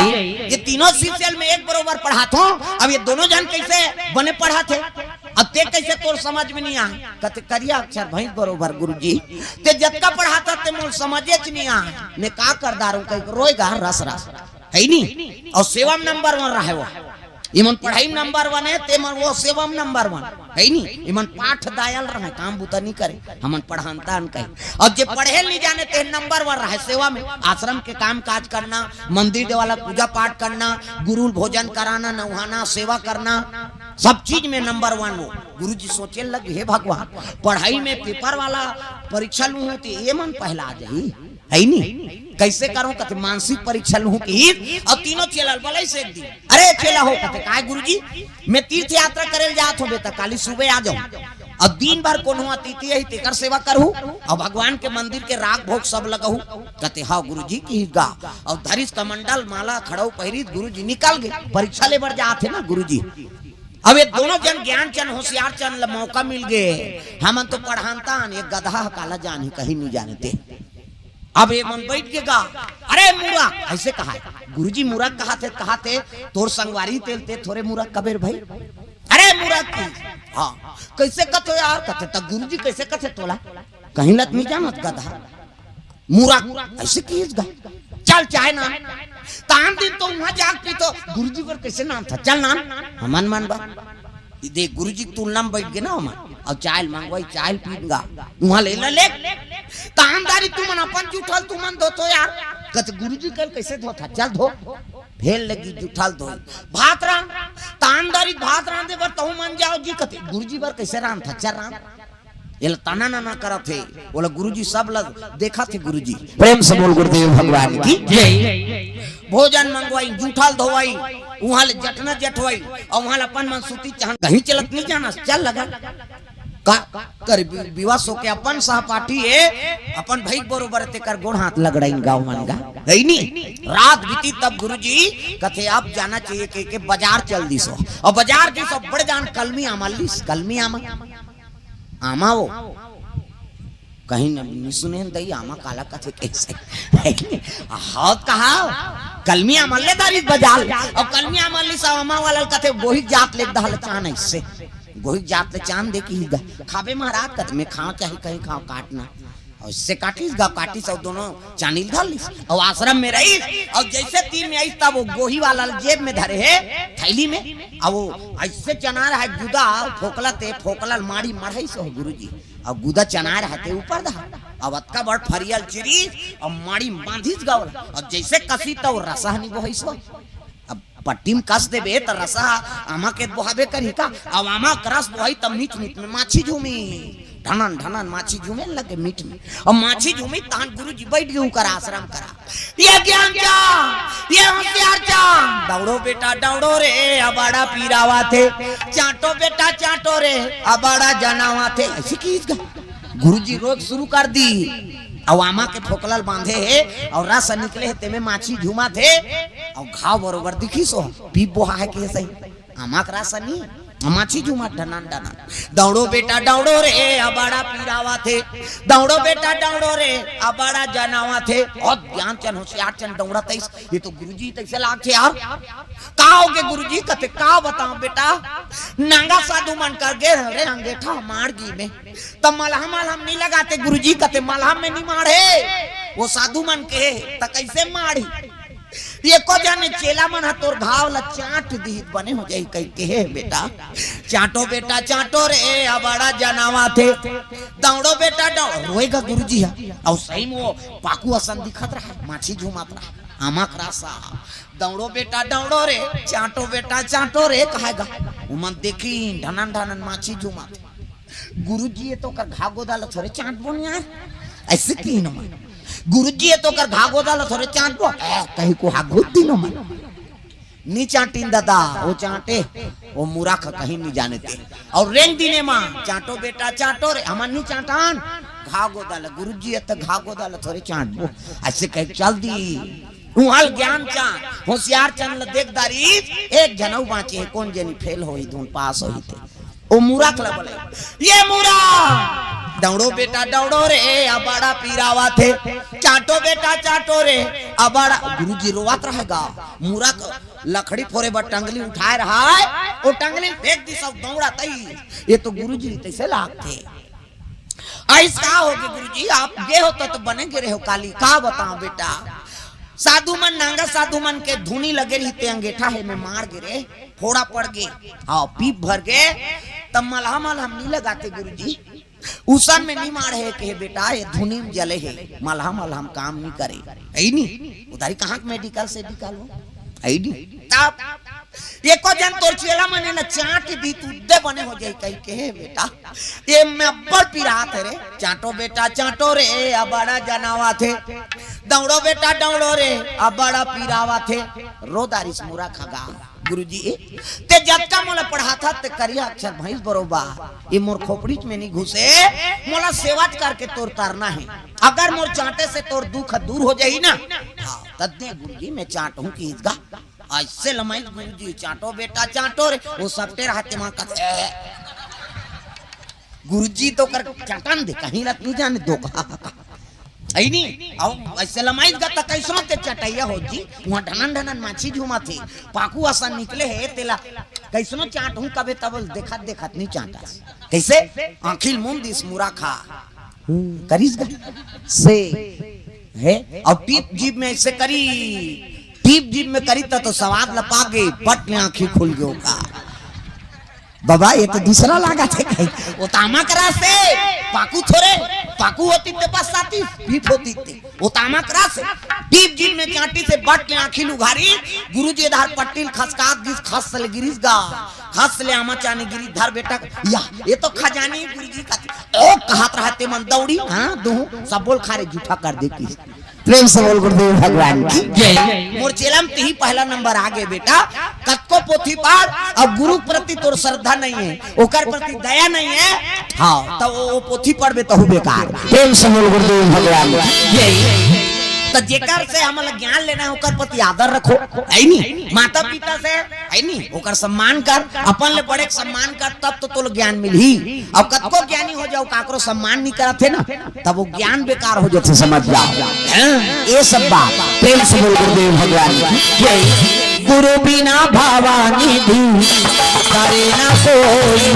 ये तीनों शिष्य ल मैं एक बरोबर पढ़ाथों, अब ये दोनों झन कइसे बने पढ़ाथे, अब ते कइसे तोर समझ में नहीं आय? कथे, "करिया अक्षर भैंस बरोबर गुरुजी, ते जतका पढ़ाथा ते मोर समझेच नहीं आय, मैं का कर डारूं?" कहिके रोएगा रस रस, हे नी? अउ सेवा में नंबर वन रहे वो। इमन पढ़ाई में नंबर वन हे, ते मन वो सेवा में नंबर वन, हे नी? इमन पाठ दायल रहे, काम बुता नहीं करे, हमन पढ़ानता अन कहे। अउ जे पढ़े ल नहीं जाने, ते नंबर वन रहे सेवा में, आश्रम के काम काज करना, मंदिर देवाला पूजा पाठ करना, गुरु ल भोजन कराना, नहाना, सेवा करना, सब चीज में नंबर वन वो। गुरुजी सोचे लग, "हे भगवान, पढ़ाई में पेपर वाला परीक्षा लूं हूं, ते ये मन पहला आ जाही।" है नी? कैसे करूं? कथे मानसिक परीक्षा लूं कि अउ तीनों चेला ल बलई से एक दिन, "अरे चेला हो," कथे, "काय गुरुजी?" "मैं तीर्थ यात्रा करे ल जात हों बेटा, काली सुबह आ जाऊं।" अउ दिन भर कोनो अतिथि आही, तेकर सेवा करहू, अउ भगवान के मंदिर के राख भोग सब लगहू। कथे, "हाँ गुरुजी," किहिस गा। अउ धरिस कमंडल, माला, खड़ऊ पहिरिस, गुरुजी निकल गे। परीक्षा ले बर जात हे ना गुरुजी। अब ये दोनों जन, ज्ञान चंद, होशियार चंद ल मौका मिल गे। हमन तो पढ़ानतान, ये गदहा ह काला जानही, कहीं नहीं जानते। अब ये मन बैठ के गा, "अरे मूरख," ऐसे कहा हे। "गुरुजी मूरख कहाथे, कहाथे, तोर संगवारी तेल ते थोरे मूरख कबे रे भाई?" "अरे मूरख की।" "हाँ।" "कैसे कथे यार?" कथे, "त गुरुजी कैसे कथे तोला? कहीं ल त नहीं जानत गदहा। मूरख," ऐसे किहिस गा। "चल चाय नान।" तान दिन तो उहाँ जाके पीथों, गुरुजी बर कैसे नानथस? चल नान, हमन मन बर। ये देख, गुरुजी के तुलना में बैठ गे ना हमन। अउ चाय ल मंगवाई, चाय ल पीन गा। उहाँ ले ला ले। तान दारी तुमन अपन जूठल तुमन धोथो यार। कथे, "गुरुजी कल कैसे धोथस? चल धो।" फेर लगी जूठल धोई। भात रांध, तान दारी भात रांधे बर तहू मन जाव जी। कथे, "गुरुजी बर कैसे रांधथस? चल रांध।" एला ताना नाना करत हे, ओला गुरुजी सब ला देखत हे गुरुजी। प्रेम से बोल गुरुदेव भगवान की जय। भोजन मंगवाई, जूठल धोवाई, उहाँ ले जटना जठवाई, अउ उहाँ ले अपन मन सूती चहन कहीं चलत नहीं जाना, चल लगा। का कर बि-, बिवस होके अपन सहपाठी हे, अपन भई बरोबर तेकर गोड़ हाथ लगड़ाइन गाँव मन गा, है नी? रात बीती तब गुरुजी कथे अब जाना चाहिए कह के बाजार चल दिस हो। अउ बाजार दिस हो, बड़ जान कलमी आमा लिस, कलमी आमा। आमा वो कहीं न, नहीं सुने न दई, आमा काला कथे कैसे? हाँ त कहा, कलमी आमा ले दारिस बाजार। अउ कलमी आमा लिस, आमा वाला ल कथे, "गोही जात ले दहा ल चान ऐसे। गोही जात ले चान दे किहिस गा।" "खाबे महाराज?" कथे, "मैं खाँव चाहे कहीं खाँव, काट ना।" अउ इससे काटिस गा, काटिस अउ दोनों चानी ल धर लिस। अउ आश्रम में रहिस, अउ जैसे तीर में आइस, तब वो गोही वाला ल जेब में धरे हे, थैली में। अउ वो ऐसे चना रहा हे, गुदा फोकला ते, फोकला ल माड़ी मढ़ाइस हो गुरुजी। अउ गुदा चना रहा ते ऊपर दहा। अउ अतका बड़ फरिया ल चिरिस, अउ माड़ी बांधिस गा ओला। अउ जैसे कसी त वो रसा ह नहीं बोहाइस हो। अब पट्टी में कस देबे त रसा आमा के बोहाबे करही का? अउ आमा के रस बोहाई त मीठ मीठ में माछी झूमी। ढनन ढनन माछी झूमे लगे मीठ में। अउ माछी झूमी तहन गुरुजी बैठ गे उकर आश्रम करा। "ये ज्ञान चांद, ये होशियार चांद, दौड़ो बेटा दौड़ो रे, अबाड़ा पीरावा थे। चाटो बेटा चाटो रे, अबाड़ा जनावा थे।" ऐसे किहिस गा। गुरुजी रोज शुरू कर दिस। अउ आमा के फोकला ल बांधे हे, अउ रस निकले हे, तेमे माछी झूमत हे, अउ घाव बरोबर दिखिस हो, पीप बोहा हे के सही। आमा के रस नी, माछी झूमत ढनन ढनन। "दौड़ो बेटा दौड़ो रे, अबाड़ा पीरावा थे। दौड़ो बेटा दौड़ो रे, अबाड़ा जनावा थे।" अउ ज्ञान चंद होशियार चंद दौड़त आइस, "ये तो गुरुजी तैसे लागथे यार।" "का होगे गुरुजी?" कथे, "का बतावं बेटा, नांगा साधु मन कर गे रे, अंगेठा माड़ गी में।" त मलहम मलहम नहीं लगाते गुरुजी, कथे मलहम में नहीं माढ़े, वो साधु मन के, त कैसे माढ़ी? एको जने चेला मन ह तोर घाव ला चाट दिही त बने हो जाही कह के हे बेटा। चाटो बेटा चाटो रे, अबाड़ा जनावा थे। दौड़ो बेटा दौड़ो, रोएगा गुरुजी ह। अउ सही में वो पाकू असन दिखत रहा, माछी झूमत रहा, आमा के रसा। दौड़ो बेटा दौड़ो रे, चाटो बेटा चाटो रे, कहेगा। उमन देखिन ढनन ढनन माछी झूमत। "गुरुजी, ये तो कर घाव गोदा ल थोरे चाटबो न यार।" ऐसे किहिन ओमन। "गुरुजी, ये तो कर घाव गोदा ल थोरे चाटबो।" ए, कहीं को हागुद दिन ओमन। "नी चाटिन ददा, वो चाटे, वो मूरख कहीं नहीं जाने ते।" अउ रेंग दिने मा, "चाटो बेटा, चाटो रे, हमन नी चाटन। घाव गोदा ल, गुरुजी, ये तो घाव गोदा ल थोरे चाटबो।" ऐसे कह चल दिस। उहाँ ल ज्ञान चंद, होशियार चंद ल देख डारिस, एक झन अउ बांचे हे, कोन जनी फेल होही, धुन पास होही ते। ओ मूरख ल बोले, "ये मूरख, दौड़ो बेटा दौड़ो रे, अबाड़ा पीरावा थे, चाटो बेटा चाटो रे, अबाड़ा।" गुरुजी रोवत रहेगा, मूरख लकड़ी फोरे बर टंगली उठाए रहा हे, ओ टंगली फेंक दिस अउ दौड़त आइस। ये तो गुरुजी तैसे लागथे। आइस का होगे गुरुजी, आप गे हो त, त बने गे रहे हो काली, का बतावं बेटा, साधु मन, नांगा साधु मन के धुनी लगे रहिस ते अंगेठा हे में माड़ गे रे, फोड़ा पड़ गे, हाँ, पीप भर गे, त मलहम मलहम नहीं लगाते गुरुजी, उसन में नहीं माढ़े के हे बेटा, ये धुनी में जले हे, मलहम मलहम काम नहीं करे, है नी? उधारी कहाँ के मेडिकल सेडिकल हो? है नी? तब एको जन तोर चेला मन एला चांट दी, तू दे बने हो जाई कहि के, "हे बेटा, ये मैं अब्बड़ पिरात हे रे, चांटो बेटा, चांटो रे, अब्बड़ जनावत हे, दौड़ो बेटा, दौड़ो रे, अब्बड़ पिरावत हे।" रो डारिस मुरा खगा। "गुरुजी, ते जतका मोला पढ़ाथस, ते करिया अक्षर भैंस बरोबर, ये मोर खोपड़ीच में नहीं घुसे, मोला सेवाच करके तोर तरना हे। अगर मोर चांटे से तोर दुख दूर हो जाही ना, हाँ, त दे गुरुजी, मैं चांटहूं किहिस गा।" अइसे लमाइस गुरुजी, "चांटो बेटा, चांटो रे।" वो सपटे रहते मां कथे, "गुरुजी तो कर चांटन दे, कहीं लत नहीं जाने दो।" है नी? अउ अइसे लमाइस गा त कइसनो ते चटइया हो जी, उहां ढनन ढनन माछी झूमत हे, पाकू असन निकले हे, तेला कइसनो चांटहूं कबे तब देखत देखत नहीं चांटस। कइसे? आंखी ल मूंद दिस मुरा खा। हम्म, करिस गा। से हे, अउ टीप जीभ में अइसे करी, टीप जीभ में करी त तो सवाद ल पागे, पट ले आंखी खुल गयो का। बाबा, ये तो दूसरा लागत हे कहीं। ओ तामा करा से, पाकू थोरे, पाकू होतिस ते बस आतिस, पीप होतिस ते। ओ तामा करा से, टीप जीभ में चांटिस हे, बट ले आंखी ल उघारिस, गुरुजी ए डार पट्टी ल खसकात गिस, खस ले गिरिस गा, खस ले आमा चानी गिरी, "धर बेटा, या, ये तो खजानी गुरुजी का।" ओ कहत रहते मन दौड़ी, हाँ, दूं, सब बोल खा रे, जूठा कर दे किस। प्रेम से बोल गुरुदेव भगवान की जय। मोर चेला म तिही पहला नंबर आ गे बेटा। कतको पोथी पढ़, अब गुरु के प्रति तोर श्रद्धा नहीं हे, ओकर प्रति दया नहीं हे, हाँ, त ओ, ओ पोथी पढ़बे तहू बेकार। प्रेम से बोल गुरुदेव भगवान की जय। त जेकर से हमन ला ज्ञान लेना हे, ओकर प्रति आदर रखो, है नी? माता पिता से, है नी? ओकर सम्मान कर, अपन ले बड़े के सम्मान कर, तब तो तोला ज्ञान मिलही। अब कतको ज्ञानी हो जाओ, काकरो सम्मान नहीं करत हे ना, तब वो ज्ञान बेकार हो जाथे, समझ जाओ। हैं? ये सब बात प्रेम से बोल गुरुदेव भगवान की जय। गुरु बिना भवानी दी करे ना कोई,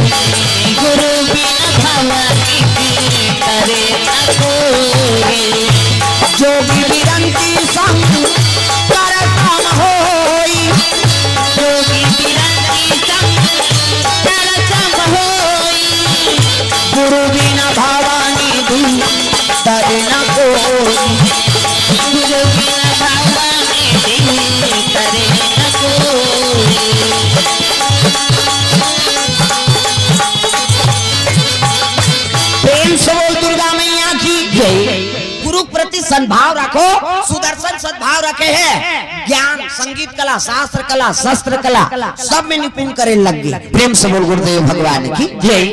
गुरु बिना भवानी दी करे ना कोई। जोगी बिरंती संग कर सम होई, जोगी बिरंती संग कर सम होई। गुरु बिना भवानी दी करे ना कोई, गुरु बिना भवानी दी करे ना कोई। प्रेम से बोल दुर्गा मैया की जय। गुरु के प्रति सद्भाव रखो, सुदर्शन सद्भाव रखे हे, ज्ञान, संगीत कला, शास्त्र कला, शस्त्र कला, सब में निपुण करे लग गे। प्रेम से बोल गुरुदेव भगवान की जय।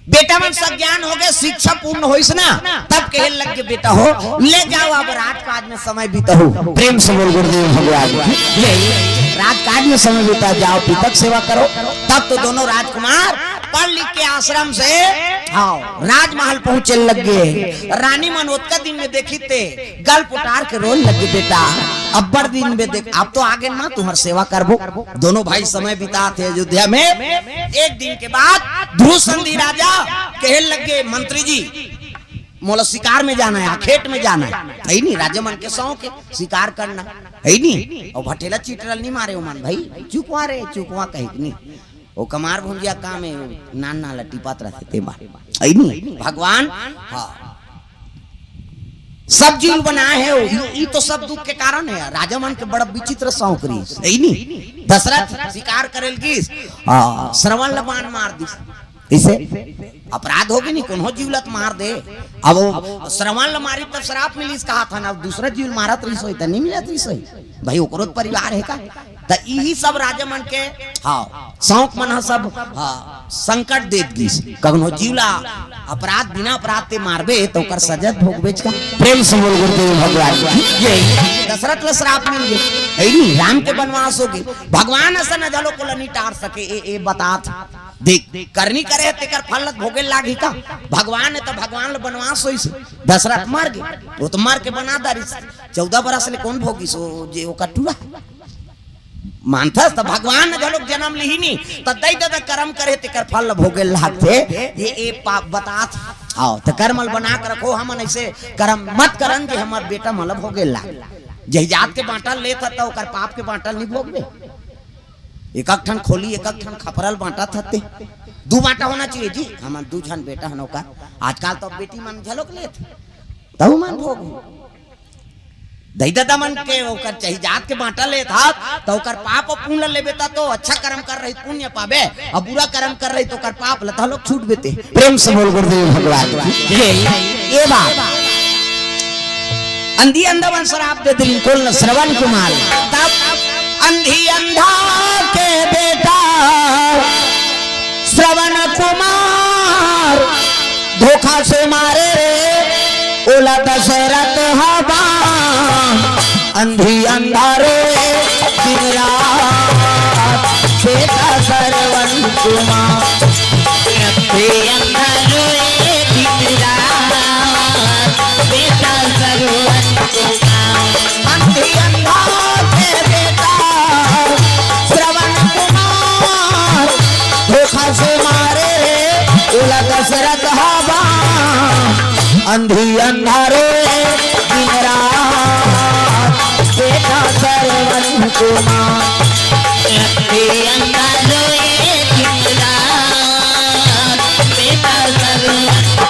बेटा मन सज्ञान हो गे, शिक्षा पूर्ण होइस ना, तब कहे लग गे, "बेटा हो, ले जाओ, अब राजकाज में समय बिताओ।" प्रेम से बोल गुरुदेव भगवान की जय। राजकाज में समय बिता जाओ, पिता के सेवा करो। तब तो दोनों राजकुमार पढ़ लिख के आश्रम से, हाँ, राजमहल पहुंचे लग गे। रानी मन ओतका दिन में देखिस ते गल पुटार के रोए लग गे, "बेटा, अब्बड़ दिन में देख, अब तो आगे ना तुम्हार सेवा करबो।" दोनों भाई समय बिताथे अयोध्या में। एक दिन के बाद ध्रुव संधि राजा कहे लग गे, "मंत्री जी, मोला शिकार में जाना हे, खेत में जाना हे।" है नी, राजा मन के शौक हे शिकार करना, है नी? अउ भटेला चिटरल नहीं मारे ओमन भाई, "चुकवा रे, चुकवा," कहे नी। ओ कमार भुंजिया काम हे, नान नान ला टिपत रहथे ते मारे। है नी? भगवान, हाँ। सब जीव बनाए हे, ई, ई तो सब दुख के कारण हे। राजा मन के बड़ा विचित्र शौक रहिस, है नी? दशरथ शिकार करे ल गिस, आ, श्रवण ल बाण मार दिस। कइसे? अपराध हो गे नी, कोनो जीव ल त मार दे। अब वो श्रवण ल मारिस तब श्राप मिलिस कहाथन, अब दूसरा जीव ल मारत रहिस होही त नहीं मिलत रहिस होही। भाई ओकरो त परिवार हे का? त इही सब राजा मन के, हाँ, शौक मन ह सब, हाँ, संकट देत गिस। कखनो जीव ला अपराध, बिना अपराध ते मारबे त ओकर सजा भोगबेच का। प्रेम से बोल गुरुदेव भगवान की जय। दशरथ ला श्राप मिल गे, है नी? राम के बनवास हो गे। भगवान असन घलो कोला नहीं टार सके। ए, ए बतात देख, करनी करे हे तेकर फल ल भोगे लागही का? भगवान हे त भगवान ला बनवास होइस। दशरथ मर गे, वो तो मर के बना डारिस। चौदह बरस ले कोन भोगिस ओ जे ओकर टूरा? मानथस त भगवान घलोक जनम लिही नी, त दई ददा करम करे तेकर फल ल भोगे लागथे। ये, ये पाप बतात। आओ, त करम ल बना के रखो, हमन अइसे करम मत करन जे हमर बेटा मन ल भोगे लाग। जही जात के बांटल लेत ह, त ओकर पाप के बांटल नहीं भोगबे। एक एक ठन खोली, एक एक ठन खपरल बांटत हते। दू बांटा होना चाहिए जी, हमन दू झन बेटा हन ओकर। आजकल तो बेटी मन घलोक लेत, तहू मन भोग। दई ददा मन के ओकर चाही जात के बांटा लेत हस, त ओकर पाप अउ पुण्य ल लेबे, त तो अच्छा कर्म कर रही पुण्य पाबे, अउ बुरा कर्म कर रही त ओकर पाप ल तह लोग छूट बेते। प्रेम से बोल गुरुदेव भगवान की जय। ये बात अंधी अंधा मन श्राप दे दिल कुल श्रवण कुमार। तब अंधी अंधा के बेटा श्रवण कुमार धोखा से मारे रे, ओला दशरथ हवा। अंधी अंधा रोए दिन रात, बेटा श्रवण कुमार। अंधी अंधा रोए दिन रात, बेटा श्रवण कुमार। अंधी अंधा के बेटा श्रवण कुमार, धोखा से मारे रे, ओला दशरथ हवा। अंधी अंधा रोए दिन रात, बेटा श्रवण कुमार। अंधी अंधा रोए दिन रात, बेटा श्रवण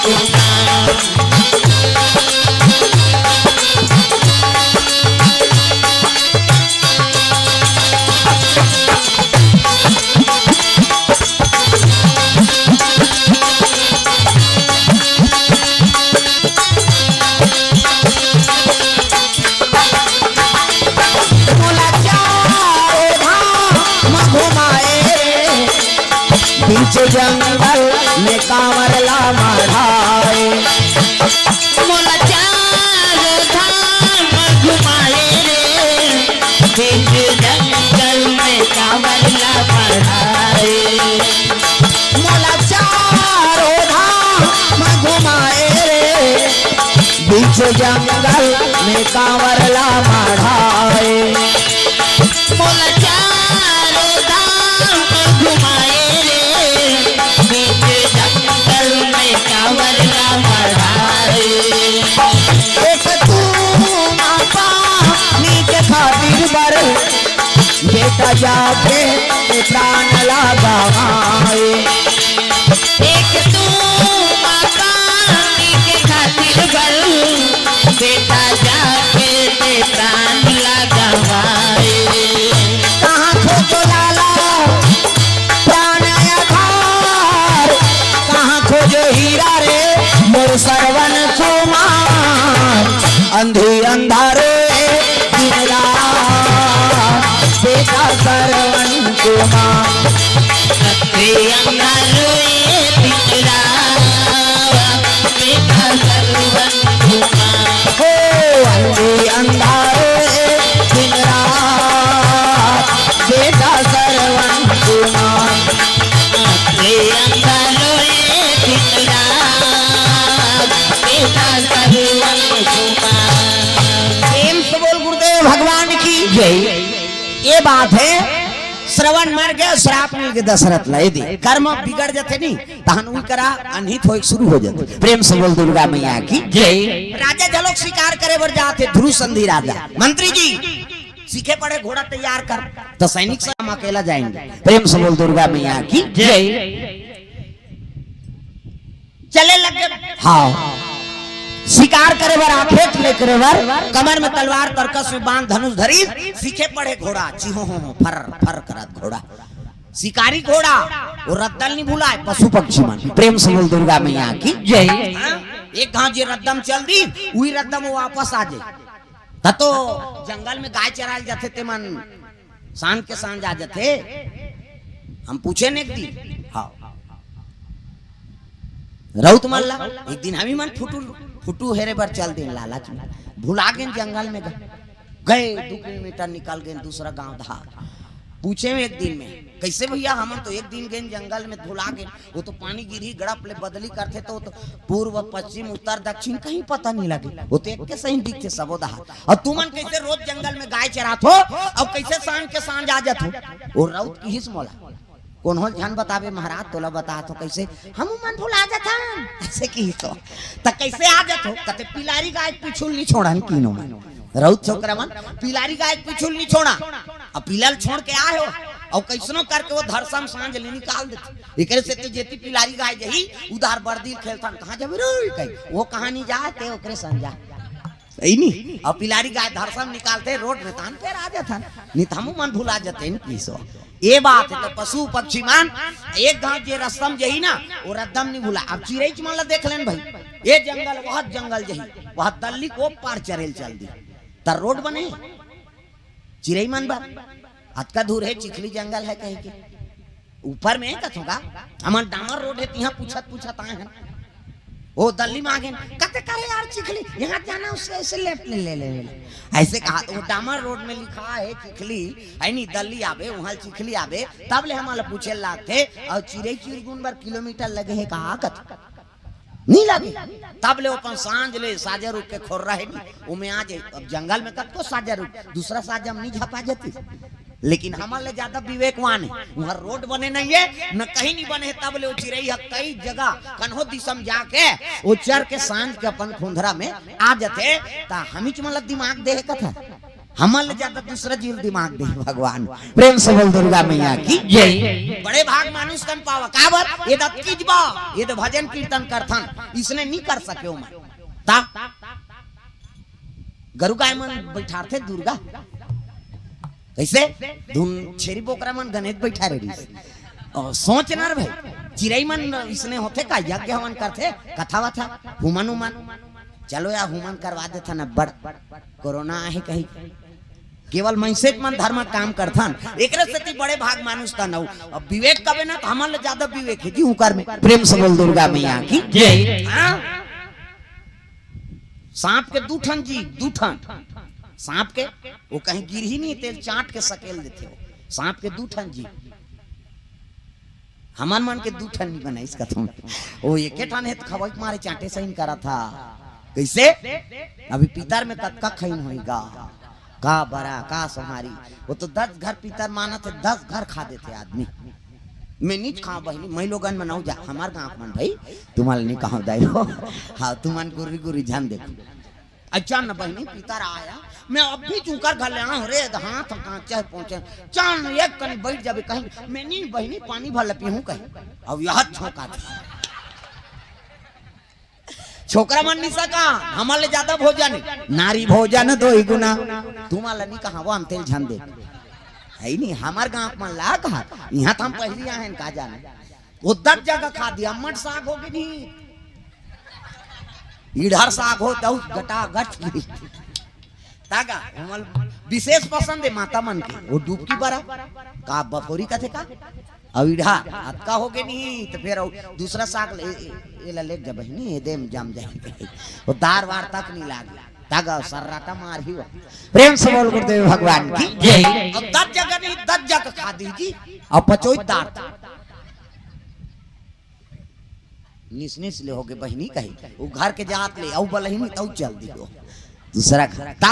कुमार। मोला चारों धाम घुमाए रे, बीच जंगल में कांवर ला मढ़ाए। मोला चारों धाम घुमाए रे, बीच जंगल में कांवर ला मढ़ाए। मोला चारों धाम घुमाए रे, बीच जंगल में कांवर ला मढ़ाए। मोला चारों धाम घुमाए रे, बीच जंगल में कांवर ला मढ़ाए। एक तू माता नी के खातिर बर, बेटा जाके ते प्राण ला गवाए। एक तू माता नी के खातिर बर, बेटा जाके ते प्राण ला गवाए। कहाँ खोजो लाला प्राण आधार, कहाँ खोजो हीरा रे मोर श्रवण कुमार। अंधी अंधा रोए दिन रात, बेटा श्रवण कुमार। अंधी अंधा रोए दिन रात, बेटा श्रवण कुमार। हो अंधी अंधा रोए दिन रात, बेटा श्रवण कुमार। अंधी अंधा रोए दिन रात, बेटा श्रवण कुमार। प्रेम से बोल गुरुदेव भगवान की जय। ये बात है, श्रवण मर गए, श्राप मिल गए दशरथ ला। यदि कर्म बिगड़ जाते नहीं, तहन उही करा अनहित होए शुरू हो जाते। प्रेम से बोल दुर्गा मैया की जय। राजा झलोक शिकार करे बर जाते, ध्रुव संधि राजा, मंत्री जी सीखे पड़े घोड़ा तैयार कर, तो सैनिक से हम अकेला जाएंगे। प्रेम से बोल दुर्गा मैया की जय। चले लगे। हाँ, शिकार करे बर आथे, ले करे बर, कमर में तलवार, तरकस में बाण, धनुष धरी, सीखे पड़े घोड़ा, चिहो हो हो, फर फर करत घोड़ा। शिकारी घोड़ा, वो रद्दल नहीं भुलाए, पशु पक्षी मन। प्रेम से बोल दुर्गा मैया की जय। हाँ? एक घाव जे रद्दम चल दी, वही रद्दम वो वापस आ जाए। त तो जंगल में गाय चराए जाथे ते मन सांझ के सांझ आ जाथे। हम पूछे ने एक दिन, हाँ, रउत मन ला, एक दिन हम ही मन फुटू, फुटू हेरे बर चल देन लालच में, भुला गेन जंगल में गए, गए दू किलोमीटर निकल गेन दूसरा गांव धार। पूछे में एक दिन में, "कैसे भैया, हमन तो एक दिन गेन जंगल में भुला गेन, वो तो पानी गिरही गड़प ले बदली करथे तो, तो पूर्व पश्चिम उत्तर दक्षिण कहीं पता नहीं लगे, वो तो एक के सही दिखथे सबो दहा।" और तुमन कैसे रोज जंगल में गाय चरात हो, और कैसे सांझ के सांझ आ जात हो? वो रउत किहिस मोला, कोनो झन बतावे महाराज, तोला बतात हो कैसे, "हमू मन भुला जाथन," ऐसे किहिस हो। त कैसे आ जात हो? कते पिलारी गाय के पिछुल नहीं छोड़न कीनो मन। रउत छोकरा मन पिलारी गाय के पिछुल नहीं छोड़ा। अब पिला ल छोड़ के आए हो, और कैसनो करके वो धरसम सांझ ले निकाल देथे। एकरे से ते जेती पिलारी गाय जही, उधार बर्दी खेलथन, "कहाँ जाबे रे?" कही, "वो कहाँ नहीं जाए, ते ओकरे संग जा।" सही नी? अउ पिलारी गाय धरसम निकालथे रोड में, तान फेर आ जाथन। नी त हमू मन भुला जाते नी किसो। ये बात हे, त पशु पक्षी मन एक घांव जे रस्ता म जही ना, वो रद्दा म नी भुला। अब चिरईच मन ला देख लेन भाई, ये जंगल, वह जंगल जही, वह दल्ली को पार चरेल चल दी, त रोड बने चिरई मन बर। अतका दूर हे, चिखली जंगल हे कहिके। ऊपर में कथों का, हमन डामर रोड हे, तिहां पूछत पूछत आए हन। ओ दल्ली म आ गेन, कथे करे यार चिखली, यहाँ जाना उससे ऐसे लेफ्ट ले, ले, ले, ले। ऐसे कहा तो वो डामर रोड में लिखा हे चिखली, है नी, दल्ली आबे, उहां ले चिखली आबे, तब ले हमन ला पूछे लागथे, अउ चिरई चिरगुन बर किलोमीटर लगे हे कहा कथे। नी लगे। तब ले अपन सांझ ले साजा रूख के खोर रहे नी, ओमे आ जाए। अब जंगल में कतको साजा रूख, दूसरा साजा म नी झपा जाती। लेकिन हमन ले ज्यादा विवेकवान हे, उहां रोड बने नहीं हे, न कहीं नी बने हे, तब ले वो चिरई ह कई जगह कन्हो दिशा म जाके वो चर के सांझ के अपन खोंधरा में आ जाथे। त हमीच मन ला दिमाग दे हे कथा, हमन ले ज्यादा दूसरा जीव दिमाग दे भगवान। प्रेम से बोल दुर्गा मैया की जय। बड़े भाग मानुष तन पावा, काबर? ये दत किजबा, ये तो भजन कीर्तन करथन, इसने नी कर सके ओमन। ता गरु गाय मन बैठारथे दुर्गा, कैसे? धुन छेरी बोकरा मन गणेश बैठारे रहिस। अउ सोच ना रे भाई, चिरई मन इसने होथे का? यज्ञ हवन करथे, कथा वथा, हुमन उमन। चलो यार, हुमन करवा देथन, अब्बड़ कोरोना आहे कही। केवल मनसेच मन धर्म काम करथन, एकरे सेती बड़े भाग मानुष तन अउ। अब विवेक कबे ना, त हमन ले ज्यादा विवेक हे जी उकर में। प्रेम से बोल दुर्गा मैया की जय। हाँ? सांप के दू ठन जीभ, दू ठन। सांप के, वो कहीं गिरही नहीं, तेल चाट के सकेल देथे वो। सांप के दू ठन जीभ, हमन मन के दू ठन नहीं बनाइस कथों। वो एके ठन हे त खवई के मारे चाटे सही नी करत हा। कैसे? अभी पितर में कतका खइन होई गा, का बरा, का सोहारी। वो तो दस घर पितर मानत हे, दस घर खा देथे आदमी। मैं नीच खांव बहिनी, मैं लोगन मनाऊ जा, हमार गांव मन भाई, तुमन नी कहंव दाई हो। हाँ, तुमन गुर्री गुर्री झन देखो। अच्छा न बहिनी, पितर आया, मैं अभी चुकर घर ले आंव रे, हाथ कांचे पहुंचे, चल एक कनी बैठ जाबे कहीं, मैं नी बहिनी, पानी भर ले पीहूं कहीं। अब यह छोंका दे। छोकरा मन नी सका, हमर ले ज्यादा भोजन, नारी भोजन दोई गुना। तुमन ला नी कहांव, हम तेल झन दे। है नी, हमर गांव मन ला कहा, इहां त हम पहिली आए हन, का जाने। वो दस जगह खा दिया, अम्मट साग होगे नी, इड़हर साग हो, दऊ गटा गट। तागा, हमल विशेष पसंद हे माता मन के, वो डुबकी बरा, का बफोरी कथे का? अउ इड़हर, अतका होगे नी, त फेर अउ दूसरा साग ले, ए, ए, एला लेग जा बहिनी, ए दे म जाम जाए। वो दार वार तक नी लागे। तागा, सर्राटा मारही वो। प्रेम से बोल गुरुदेव भगवान की जय। अब दस जगह नी, दस जगह खा दी जी, अब पचोई दार। निस निस ले होगे बहिनी कही, वो घर के जात ले, अउ बलहिनी तउ चल दियो दूसरा घर। ता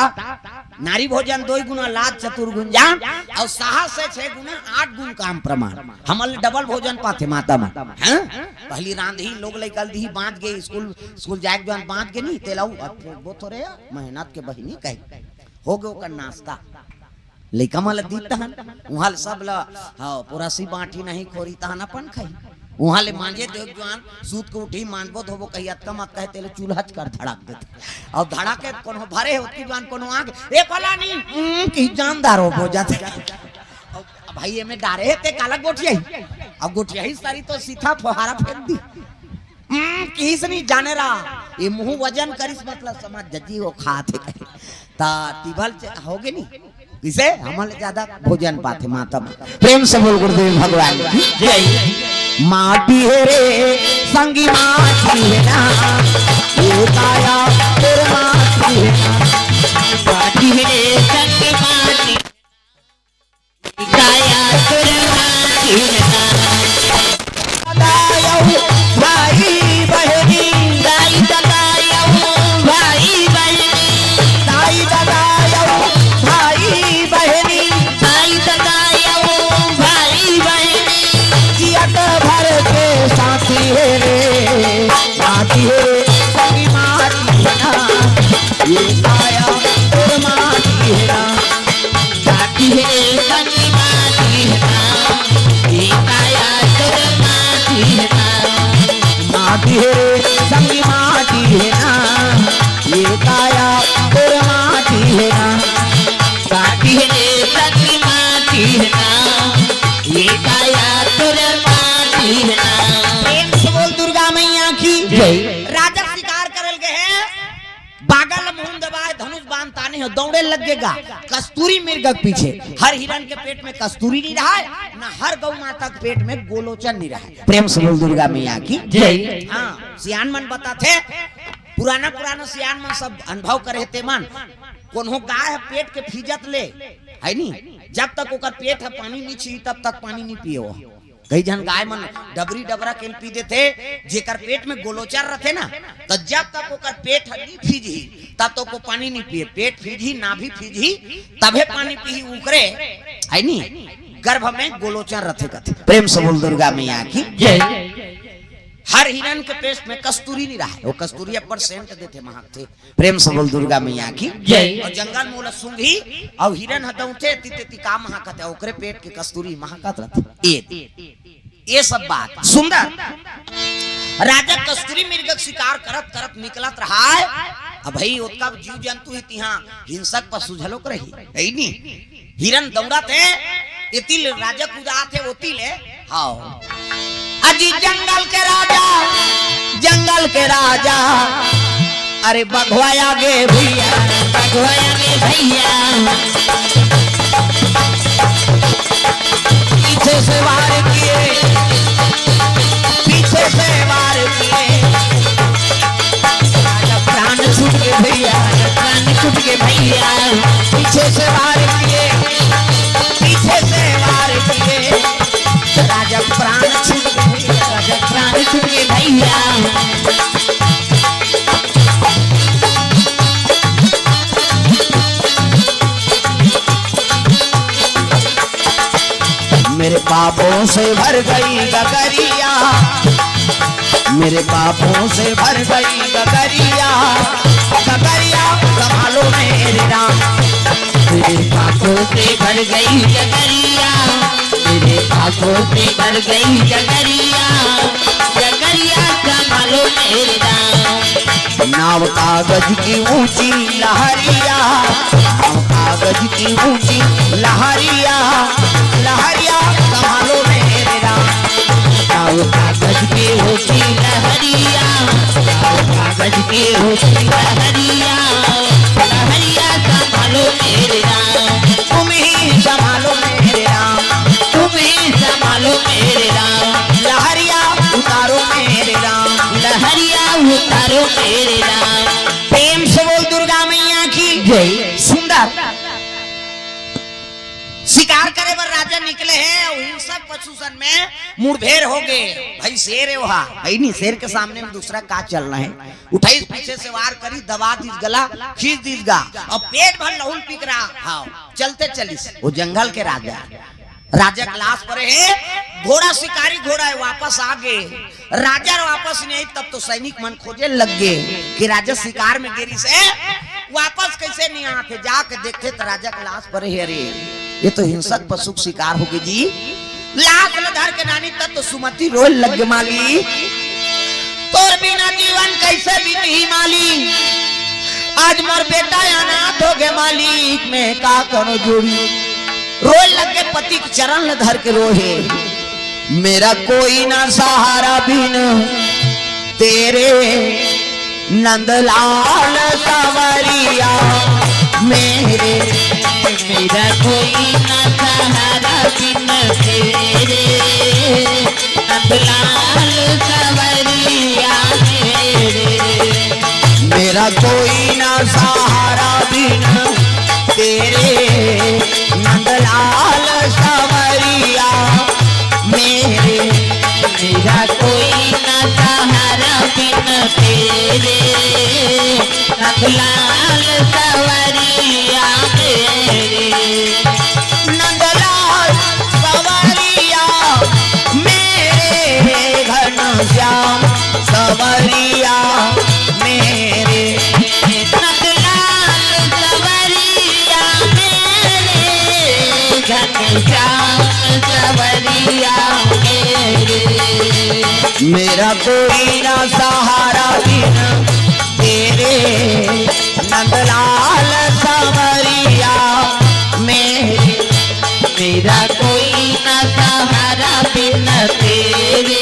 नारी भोजन दोई गुना, लाज चतुर गुंजान, अउ साहस हे छह गुना, आठ गुन काम प्रमाण। हमन ले डबल भोजन पाथे माता मन, हैं? पहली रांधही, लोग लइका ल दिही, बांच गे, स्कूल, स्कूल जाए के जुआन बांच गे नी, तेला उ, अब वो थोरे मेहनत के बहिनी कही, होगे ओकर नाश्ता। लइका मन ल दीत तहन, उहां ले सब ल, हाँ, पुरसी बांटी नहीं खोरी तहन अपन खाही। उहां ले मांजे देव जुआन, सूत के उठी, मांजबो धोबो कही, अतका मत कहे, तेले चूल्हा च कर धड़क देथे। अब धड़क के कोनो भरे हे, ओतकी जुआन कोनो आगे, "ए फलानी," उम, की जानदार हो, हो जाथे। अब भाई, एमे डारे हे, ते काला गोठियाही? अब गोठियाही सारी तो सीधा फोहारा फेंक दी। उम, किहिस नी जाने रा, ये मुंह वजन करिस, मतलब समझ जजी वो खात हे। ता तिभल च-, होगे नी? किसे? हमन ले ज्यादा भोजन पाथे माता मन। प्रेम से बोल गुरुदेव भगवान की जय। माटी हे रे संगी माटी हे ना, ये काया तोर माटी हे ना। माटी हे रे संगी माटी, काया तोर माटी हे ना। दाई ददा अउ भाई बहिनी, दाई ददा अउ भाई बहिनी, दाई ददा अउ भाई बहिनी, दाई ददा अउ भाई बहिनी, जियत भर के साथी हे रे, साथी हे रे, संगी माटी हे ना, ये काया तोर माटी हे ना, साथी हे रे, संगी माटी हे ना। ये काया तोरे पानी ना। प्रेम से बोल दुर्गा मैया की जय। राजा शिकार करल गए हैं, बागल मुंह दबाए, धनुष बाण ताने हो, दौड़े लगेगा कस्तूरी मृग के पीछे। हर हिरण के पेट में कस्तूरी नहीं रहा है, ना हर गौ माता के पेट में गोलोचन नहीं रहा है। प्रेम से बोल दुर्गा मैया की जय। हाँ, सियान मन बताथे, पुराना पुराना सियान मन सब अनुभव करे ते मन, कोनो गाय ह पेट के फीजत ले, है नी, जब तक ओकर पेट ह पानी नी छी, तब तक पानी नी पिए। कई झन गाय मन डबरी डबरा के पी देथे, जेकर पेट में गोलोचर रथे ना, तो जब तक ओकर पेट ह नी फीजही, तब तक वो पानी नी पिए। पेट फीजही, नाभि फीजही, तभे पानी पीही। उकरे, है नी, गर्भ में गोलोचर रथे कथे। प्रेम से बोल दुर्गा मैया की जय। हर हिरन के पेट में कस्तूरी नहीं रहा है, वो कस्तूरी अब्बड़ सेंट देथे, महकथे। प्रेम से बोल दुर्गा मैया की जय। और जंगल में ओला सूंघी, और हिरन ह दौंथे, एती तेती का महकत है, ओकरे पेट के कस्तूरी महकत रहथे। ए, ये सब बात सुंदर। राजा कस्तूरी मृग के शिकार करत करत निकलत रहा है। अब भाई, ओतका जीव जंतु ही तिहा हिंसक पशु झलोक रही, है नी? हिरन दौड़त हे, एती ले राजा कुदात हे, ओती ले। हाँ। अजी जंगल के राजा, जंगल के राजा, अरे बघवा आगे भैया, बघवा आगे भैया, पीछे से वार किए, पीछे से वार किए, राजा प्राण छूट के भैया, प्राण छूट के भैया, पीछे से वार किए, पीछे से वार किए, राजा प्राण छूट के, राजा प्राण छूट के भैया। मेरे पापों से भर गई गगरिया, मेरे पापों से भर गई गगरिया, गगरिया संभालो मेरे राम। मेरे पापों से भर गई गगरिया, मेरे पापों से भर गई गगरिया, गगरिया संभालो मेरे राम। नाव कागज की ऊंची लहरिया, नाव कागज की ऊंची लहरिया, लहरिया संभालो मेरे राम। नाव कागज की ऊंची लहरिया, नाव कागज की ऊंची लहरिया, लहरिया संभालो मेरे राम। तुम ही संभालो मेरे राम, तुम ही संभालो मेरे राम। लहरिया उतारो मेरे राम, लहरिया उतारो मेरे राम। प्रेम से बोल दुर्गा मैया की जय। सुंदर शिकार करे बर राजा निकले हे और हिंसक पशु सन में मुठभेड़ हो गए। भाई शेर हे वहा, भाई नहीं, शेर के सामने में दूसरा का चलना है। उठाइस पीछे से वार करिस, दबा दिस गला, खींच दिस गा, और पेट भर लहुल पी के रहा। हाँ, चलते चलिस वो जंगल के राजा। राजा के लाश परे हे, घोड़ा शिकारी घोड़ा हे, वापस आ गए। राजा वापस नहीं आई, तब तो सैनिक मन खोजे लग गए कि राजा शिकार में गे रिहिसे, वापस कैसे नहीं आथे। जाके देखे तो राजा के लाश परे हे। अरे, ये तो हिंसक पशु के शिकार हो गए जी। लाश ल धर के नानी तब तो सुमति रोए लग गे, माली, तोर बिना जीवन कैसे बीतही माली, आज मोर बेटा अनाथ हो गए मालिक, मैं का करो जोड़ी। रोए लग गे, पति के चरण ल धर के रोए हे। मेरा कोई ना सहारा बिन तेरे नंदलाल सवरिया मेरे। मेरा कोई ना सहारा बिन तेरे नंदलाल सवरिया मेरे। मेरा कोई ना सहारा बिन तेरे नंदलाल सवरिया मेरे। मेरा कोई ना सहारा बिन तेरे नंदलाल सवरिया मेरे। नंदलाल सवरिया मेरे, घनश्याम सवरिया मेरे। नंदलाल सवरिया मेरे, घनश्याम सवरिया मेरे। मेरा कोई ना सहारा बिन तेरे नंदलाल सवरिया मेरे। मेरा कोई ना सहारा तेरे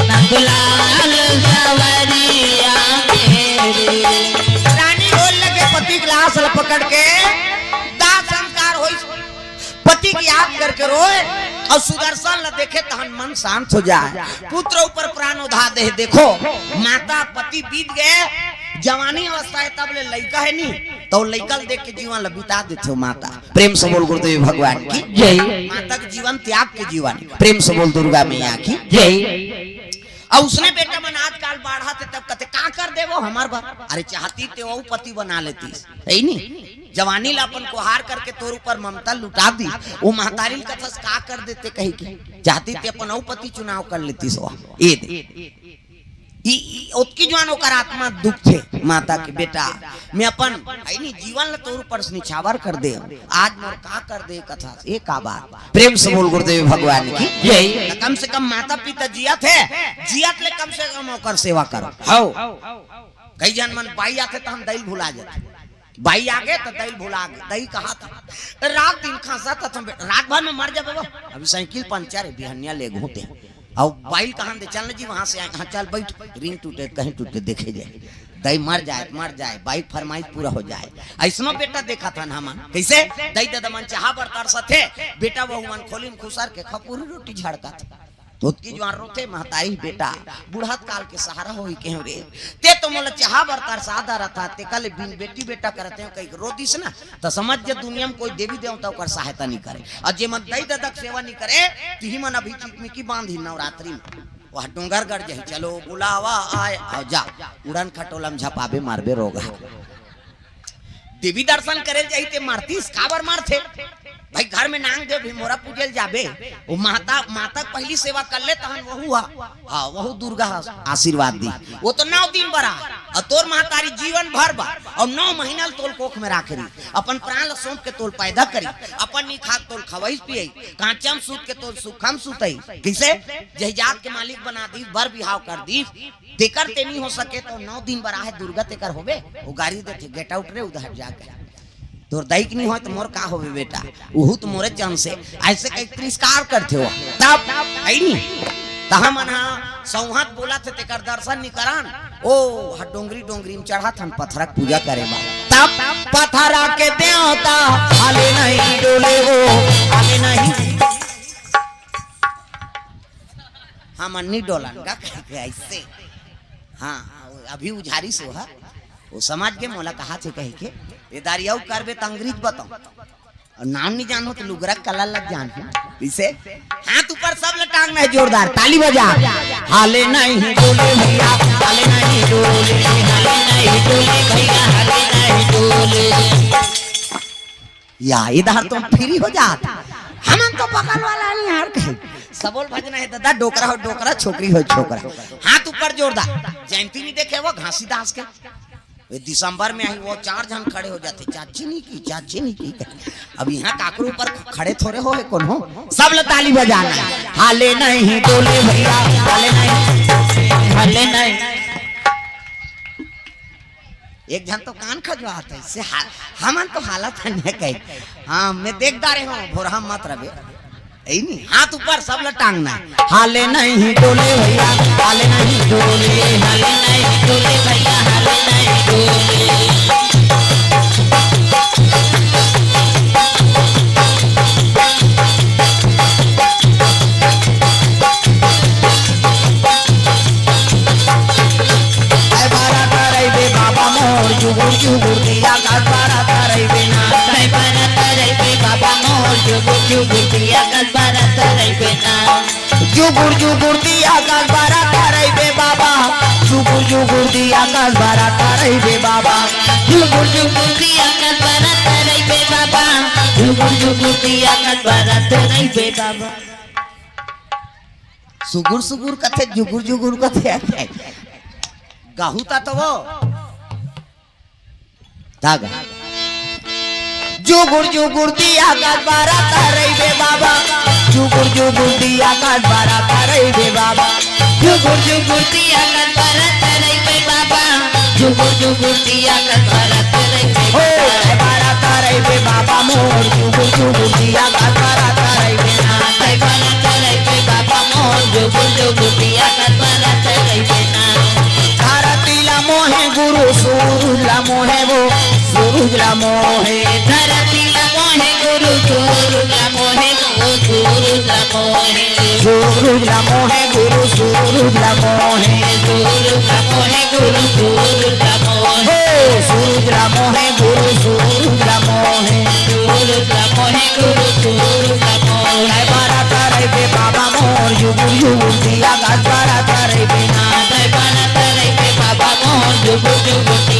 नंदलाल सवरिया मेरे। रानी रोए लगे पति के लाश ल पकड़ के, दाह संस्कार होई, पति के याद करके रोए अउ सुदर्शन ल देखे, तहन मन शांत हो जाए, पुत्र ऊपर प्राण उधार दे। देखो, माता पति बीत गए, जवानी अवस्था हे, तब ले लइका हे नी, त लइका ल देख के जीवन ल बिता देथे हो माता। प्रेम से बोल गुरुदेव भगवान की जय। माता के जीवन त्याग के जीवन, प्रेम से बोल दुर्गा मैया की जय। अउ उसने बेटा मन आजकल बाढ़त हे, तब कथे, "का कर देबो हमर बर?" अरे, चाहती ते वो पति बना लेतीस, हे नी? जवानी ला अपन कोहार करके तोर ऊपर ममता लुटा दी, वो महतारी ल कथस, "का कर देते?" कही के, चाहती ते अपन वो पति चुनाव कर लेतीस। वो ए दे। ई, ई, ओतकी जुआन ओकर आत्मा दुख थे, माता के, "बेटा, मैं अपन, हे नी, जीवन ल तोर ऊपर से निछावर कर दे, आज मोर का कर दे कथा, ये का बात?" प्रेम से बोल गुरुदेव भगवान की जय। त कम से कम माता पिता जियत हे, जियत ले कम से कम ओकर सेवा करो। हौ। कई जन मन बाई आथे त हम दई ल भुला जाथे। बाई आगे त दई ल भुला गे। दई कहा था, "रात दिन खांसा था, रात भर में मर जाबे वो। अभी साइकिल पंचर हे, बिहनिया ले घूमते।" अउ बाई ल कहा दे, "चल न जी, वहां से आए।" "हाँ, चल बैठ, रिंग टूटे, कहीं टूटे, देखे जाए। दई मर जाए, मर जाए, बाई के फरमाइश पूरा हो जाए।" अइसनो बेटा देखा था ना हमन, कैसे दई ददा मन चाहा बर तरसत हे, बेटा बहू मन खोली म खुसर के खपूरी रोटी झड़का था। ओतकी जुआन रोथे महतारी, "बेटा, बुढ़त काल के सहारा होही केहेंव रे। ते तो मोला चाहा बर तरसा डरत हस, तेकर ले बिन बेटी बेटा करत हंव," कहिके रो दिस ना, त समझ जे दुनिया में कोई देवी देवता ओकर सहायता नहीं करे। अउ जे मन दई ददा के सेवा नहीं करे, तिही मन अभी चिकमिकी बांधी नवरात्रि में। वह डोंगरगढ़ जाही, "चलो बुलावा आए," अउ जा, उड़न खटोला में झपाबे, मारबे रोगहा। देवी दर्शन करे जाही ते मारतीस, काबर मारथे? भाई, घर में नांग देव भीमोरा पूजे ल जाबे, वो माता, माता के पहली सेवा कर ले, तहन वहू हा, हाँ, वहू दुर्गा हा आशीर्वाद दी। वो तो नौ दिन बर आ, अउ तोर महतारी जीवन भर बर, अउ नौ महीना ल तोल कोख में राखे रही, अपन प्राण ल सौंप के तोल पैदा करी, अपन नी खात तोल खवई पियई, कांचम सूत के तोल सुखम सुतई। किसे? जय जात के मालिक बना दी, बर बिहाव कर दी, तेकर ते नहीं हो सके तो नौ दिन बर आहे दुर्गा तेकर होबे, वो गारी देथे, "Get out रे, उधर जाके। तोर दाई के नहीं होय तो मोर का होबे बेटा, उहू तो मोरे जन से," ऐसे कई तिरस्कार करथे हो। तब आई नहीं, तहा मन हा सौहत बोला थे, तेकर दर्शन नहीं करान। ओ, हा डोंगरी, डोंगरी में चढ़ा थन पथरा के पूजा करे बर। तब पथरा के देवता हाले नहीं डोले वो, हाले नहीं। हमन नी डोलन का कहिके ऐसे। हाँ, अभी उझारी से हा। वो समझ के मोला कहा थे कहिके, "ये दारी अउ करबे त अंग्रेज बताओ। अउ नाम नहीं जानो तो लुगरा कला लग जान है। इसे हाथ ऊपर सब लटांग में जोरदार ताली बजा।" हाले नहीं डोले भैया, हाले नहीं डोले, हाले नहीं डोले भैया, हाले नहीं डोले। या, इधर तो फ्री हो जात। हमन तो बगल वाला नहीं यार कहे। सबोल भजना है दादा, डोकरा हो डोकरा, छोकरी हो छोकरा। हाथ ऊपर जोरदार। जयंती नहीं देखे वो घासीदास के? वे दिसंबर में आई, वो चार झन खड़े हो जाते, "चाची नहीं की, चाची नहीं की।" अब यहाँ काकरो ऊपर खड़े थोड़े हो है कौन हो? सब ल ताली बजाना है। हाले नहीं डोले भैया, हाले नहीं, हाले नहीं। एक झन तो कान खजवात है, से हाल, हमन तो हालत है नहीं कही। हाँ, मैं देख डारे हूँ, भोरहा मत रहे। यही नहीं, हाथ ऊपर सब ल टांगना है। हाले नहीं डोले भैया, हाले नहीं डोले, हाले नहीं डोले भैया, हाले नहीं डोले। ऐ बारा करैबे बाबा मोर, जुगुर जुगुर दिया कास बारा करैबे ना। ऐ बारा करैबे बाबा मोर, जुगुर जुगुर दिया कास बारा करैबे ना। जुगुर जुगुर दिया कास बारा करैबे बाबा, जुगुर जुगुर दिया कास बारा करैबे बाबा। जुगुर जुगुर दिया कास बारा करैबे बाबा, जुगुर जुगुर दिया कास बारा करैबे बाबा। सुगुर सुगुर कथे, जुगुर जुगुर कथे। गाहू ता तो वो। धागा। जुगुर जुगुर दिया कास बारा करैबे बाबा। जुगुर जुगुर दिया कास बारा करैबे बाबा। जुगुर जुगुर दिया कास बारा करैबे बाबा। जुगुर जुगुर दिया कास बारा करैबे हो, बाबा। ऐ बारा करैबे बाबा मोर। जुगुर जुगुर दिया कास बारा करैबे ना। ऐ बारा करैबे बाबा। ला मोहे, धरती ला मोहे गुरु, सूरज ला मोहे गुरु, सूरज ला मोहे। सूरज ला मोहे गुरु, सूरज ला मोहे। सूरज ला मोहे गुरु, सूरज ला मोहे। हे, सूरज ला मोहे गुरु, सूरज ला मोहे। सूरज ला मोहे गुरु, सूरज ला मोहे। जय बारा तरई के बाबा मोर, जुगुर जुगुर दिया गाज बारा तरई के ना। जय बारा तरई के बाबा मोर, जुगुर जुगुर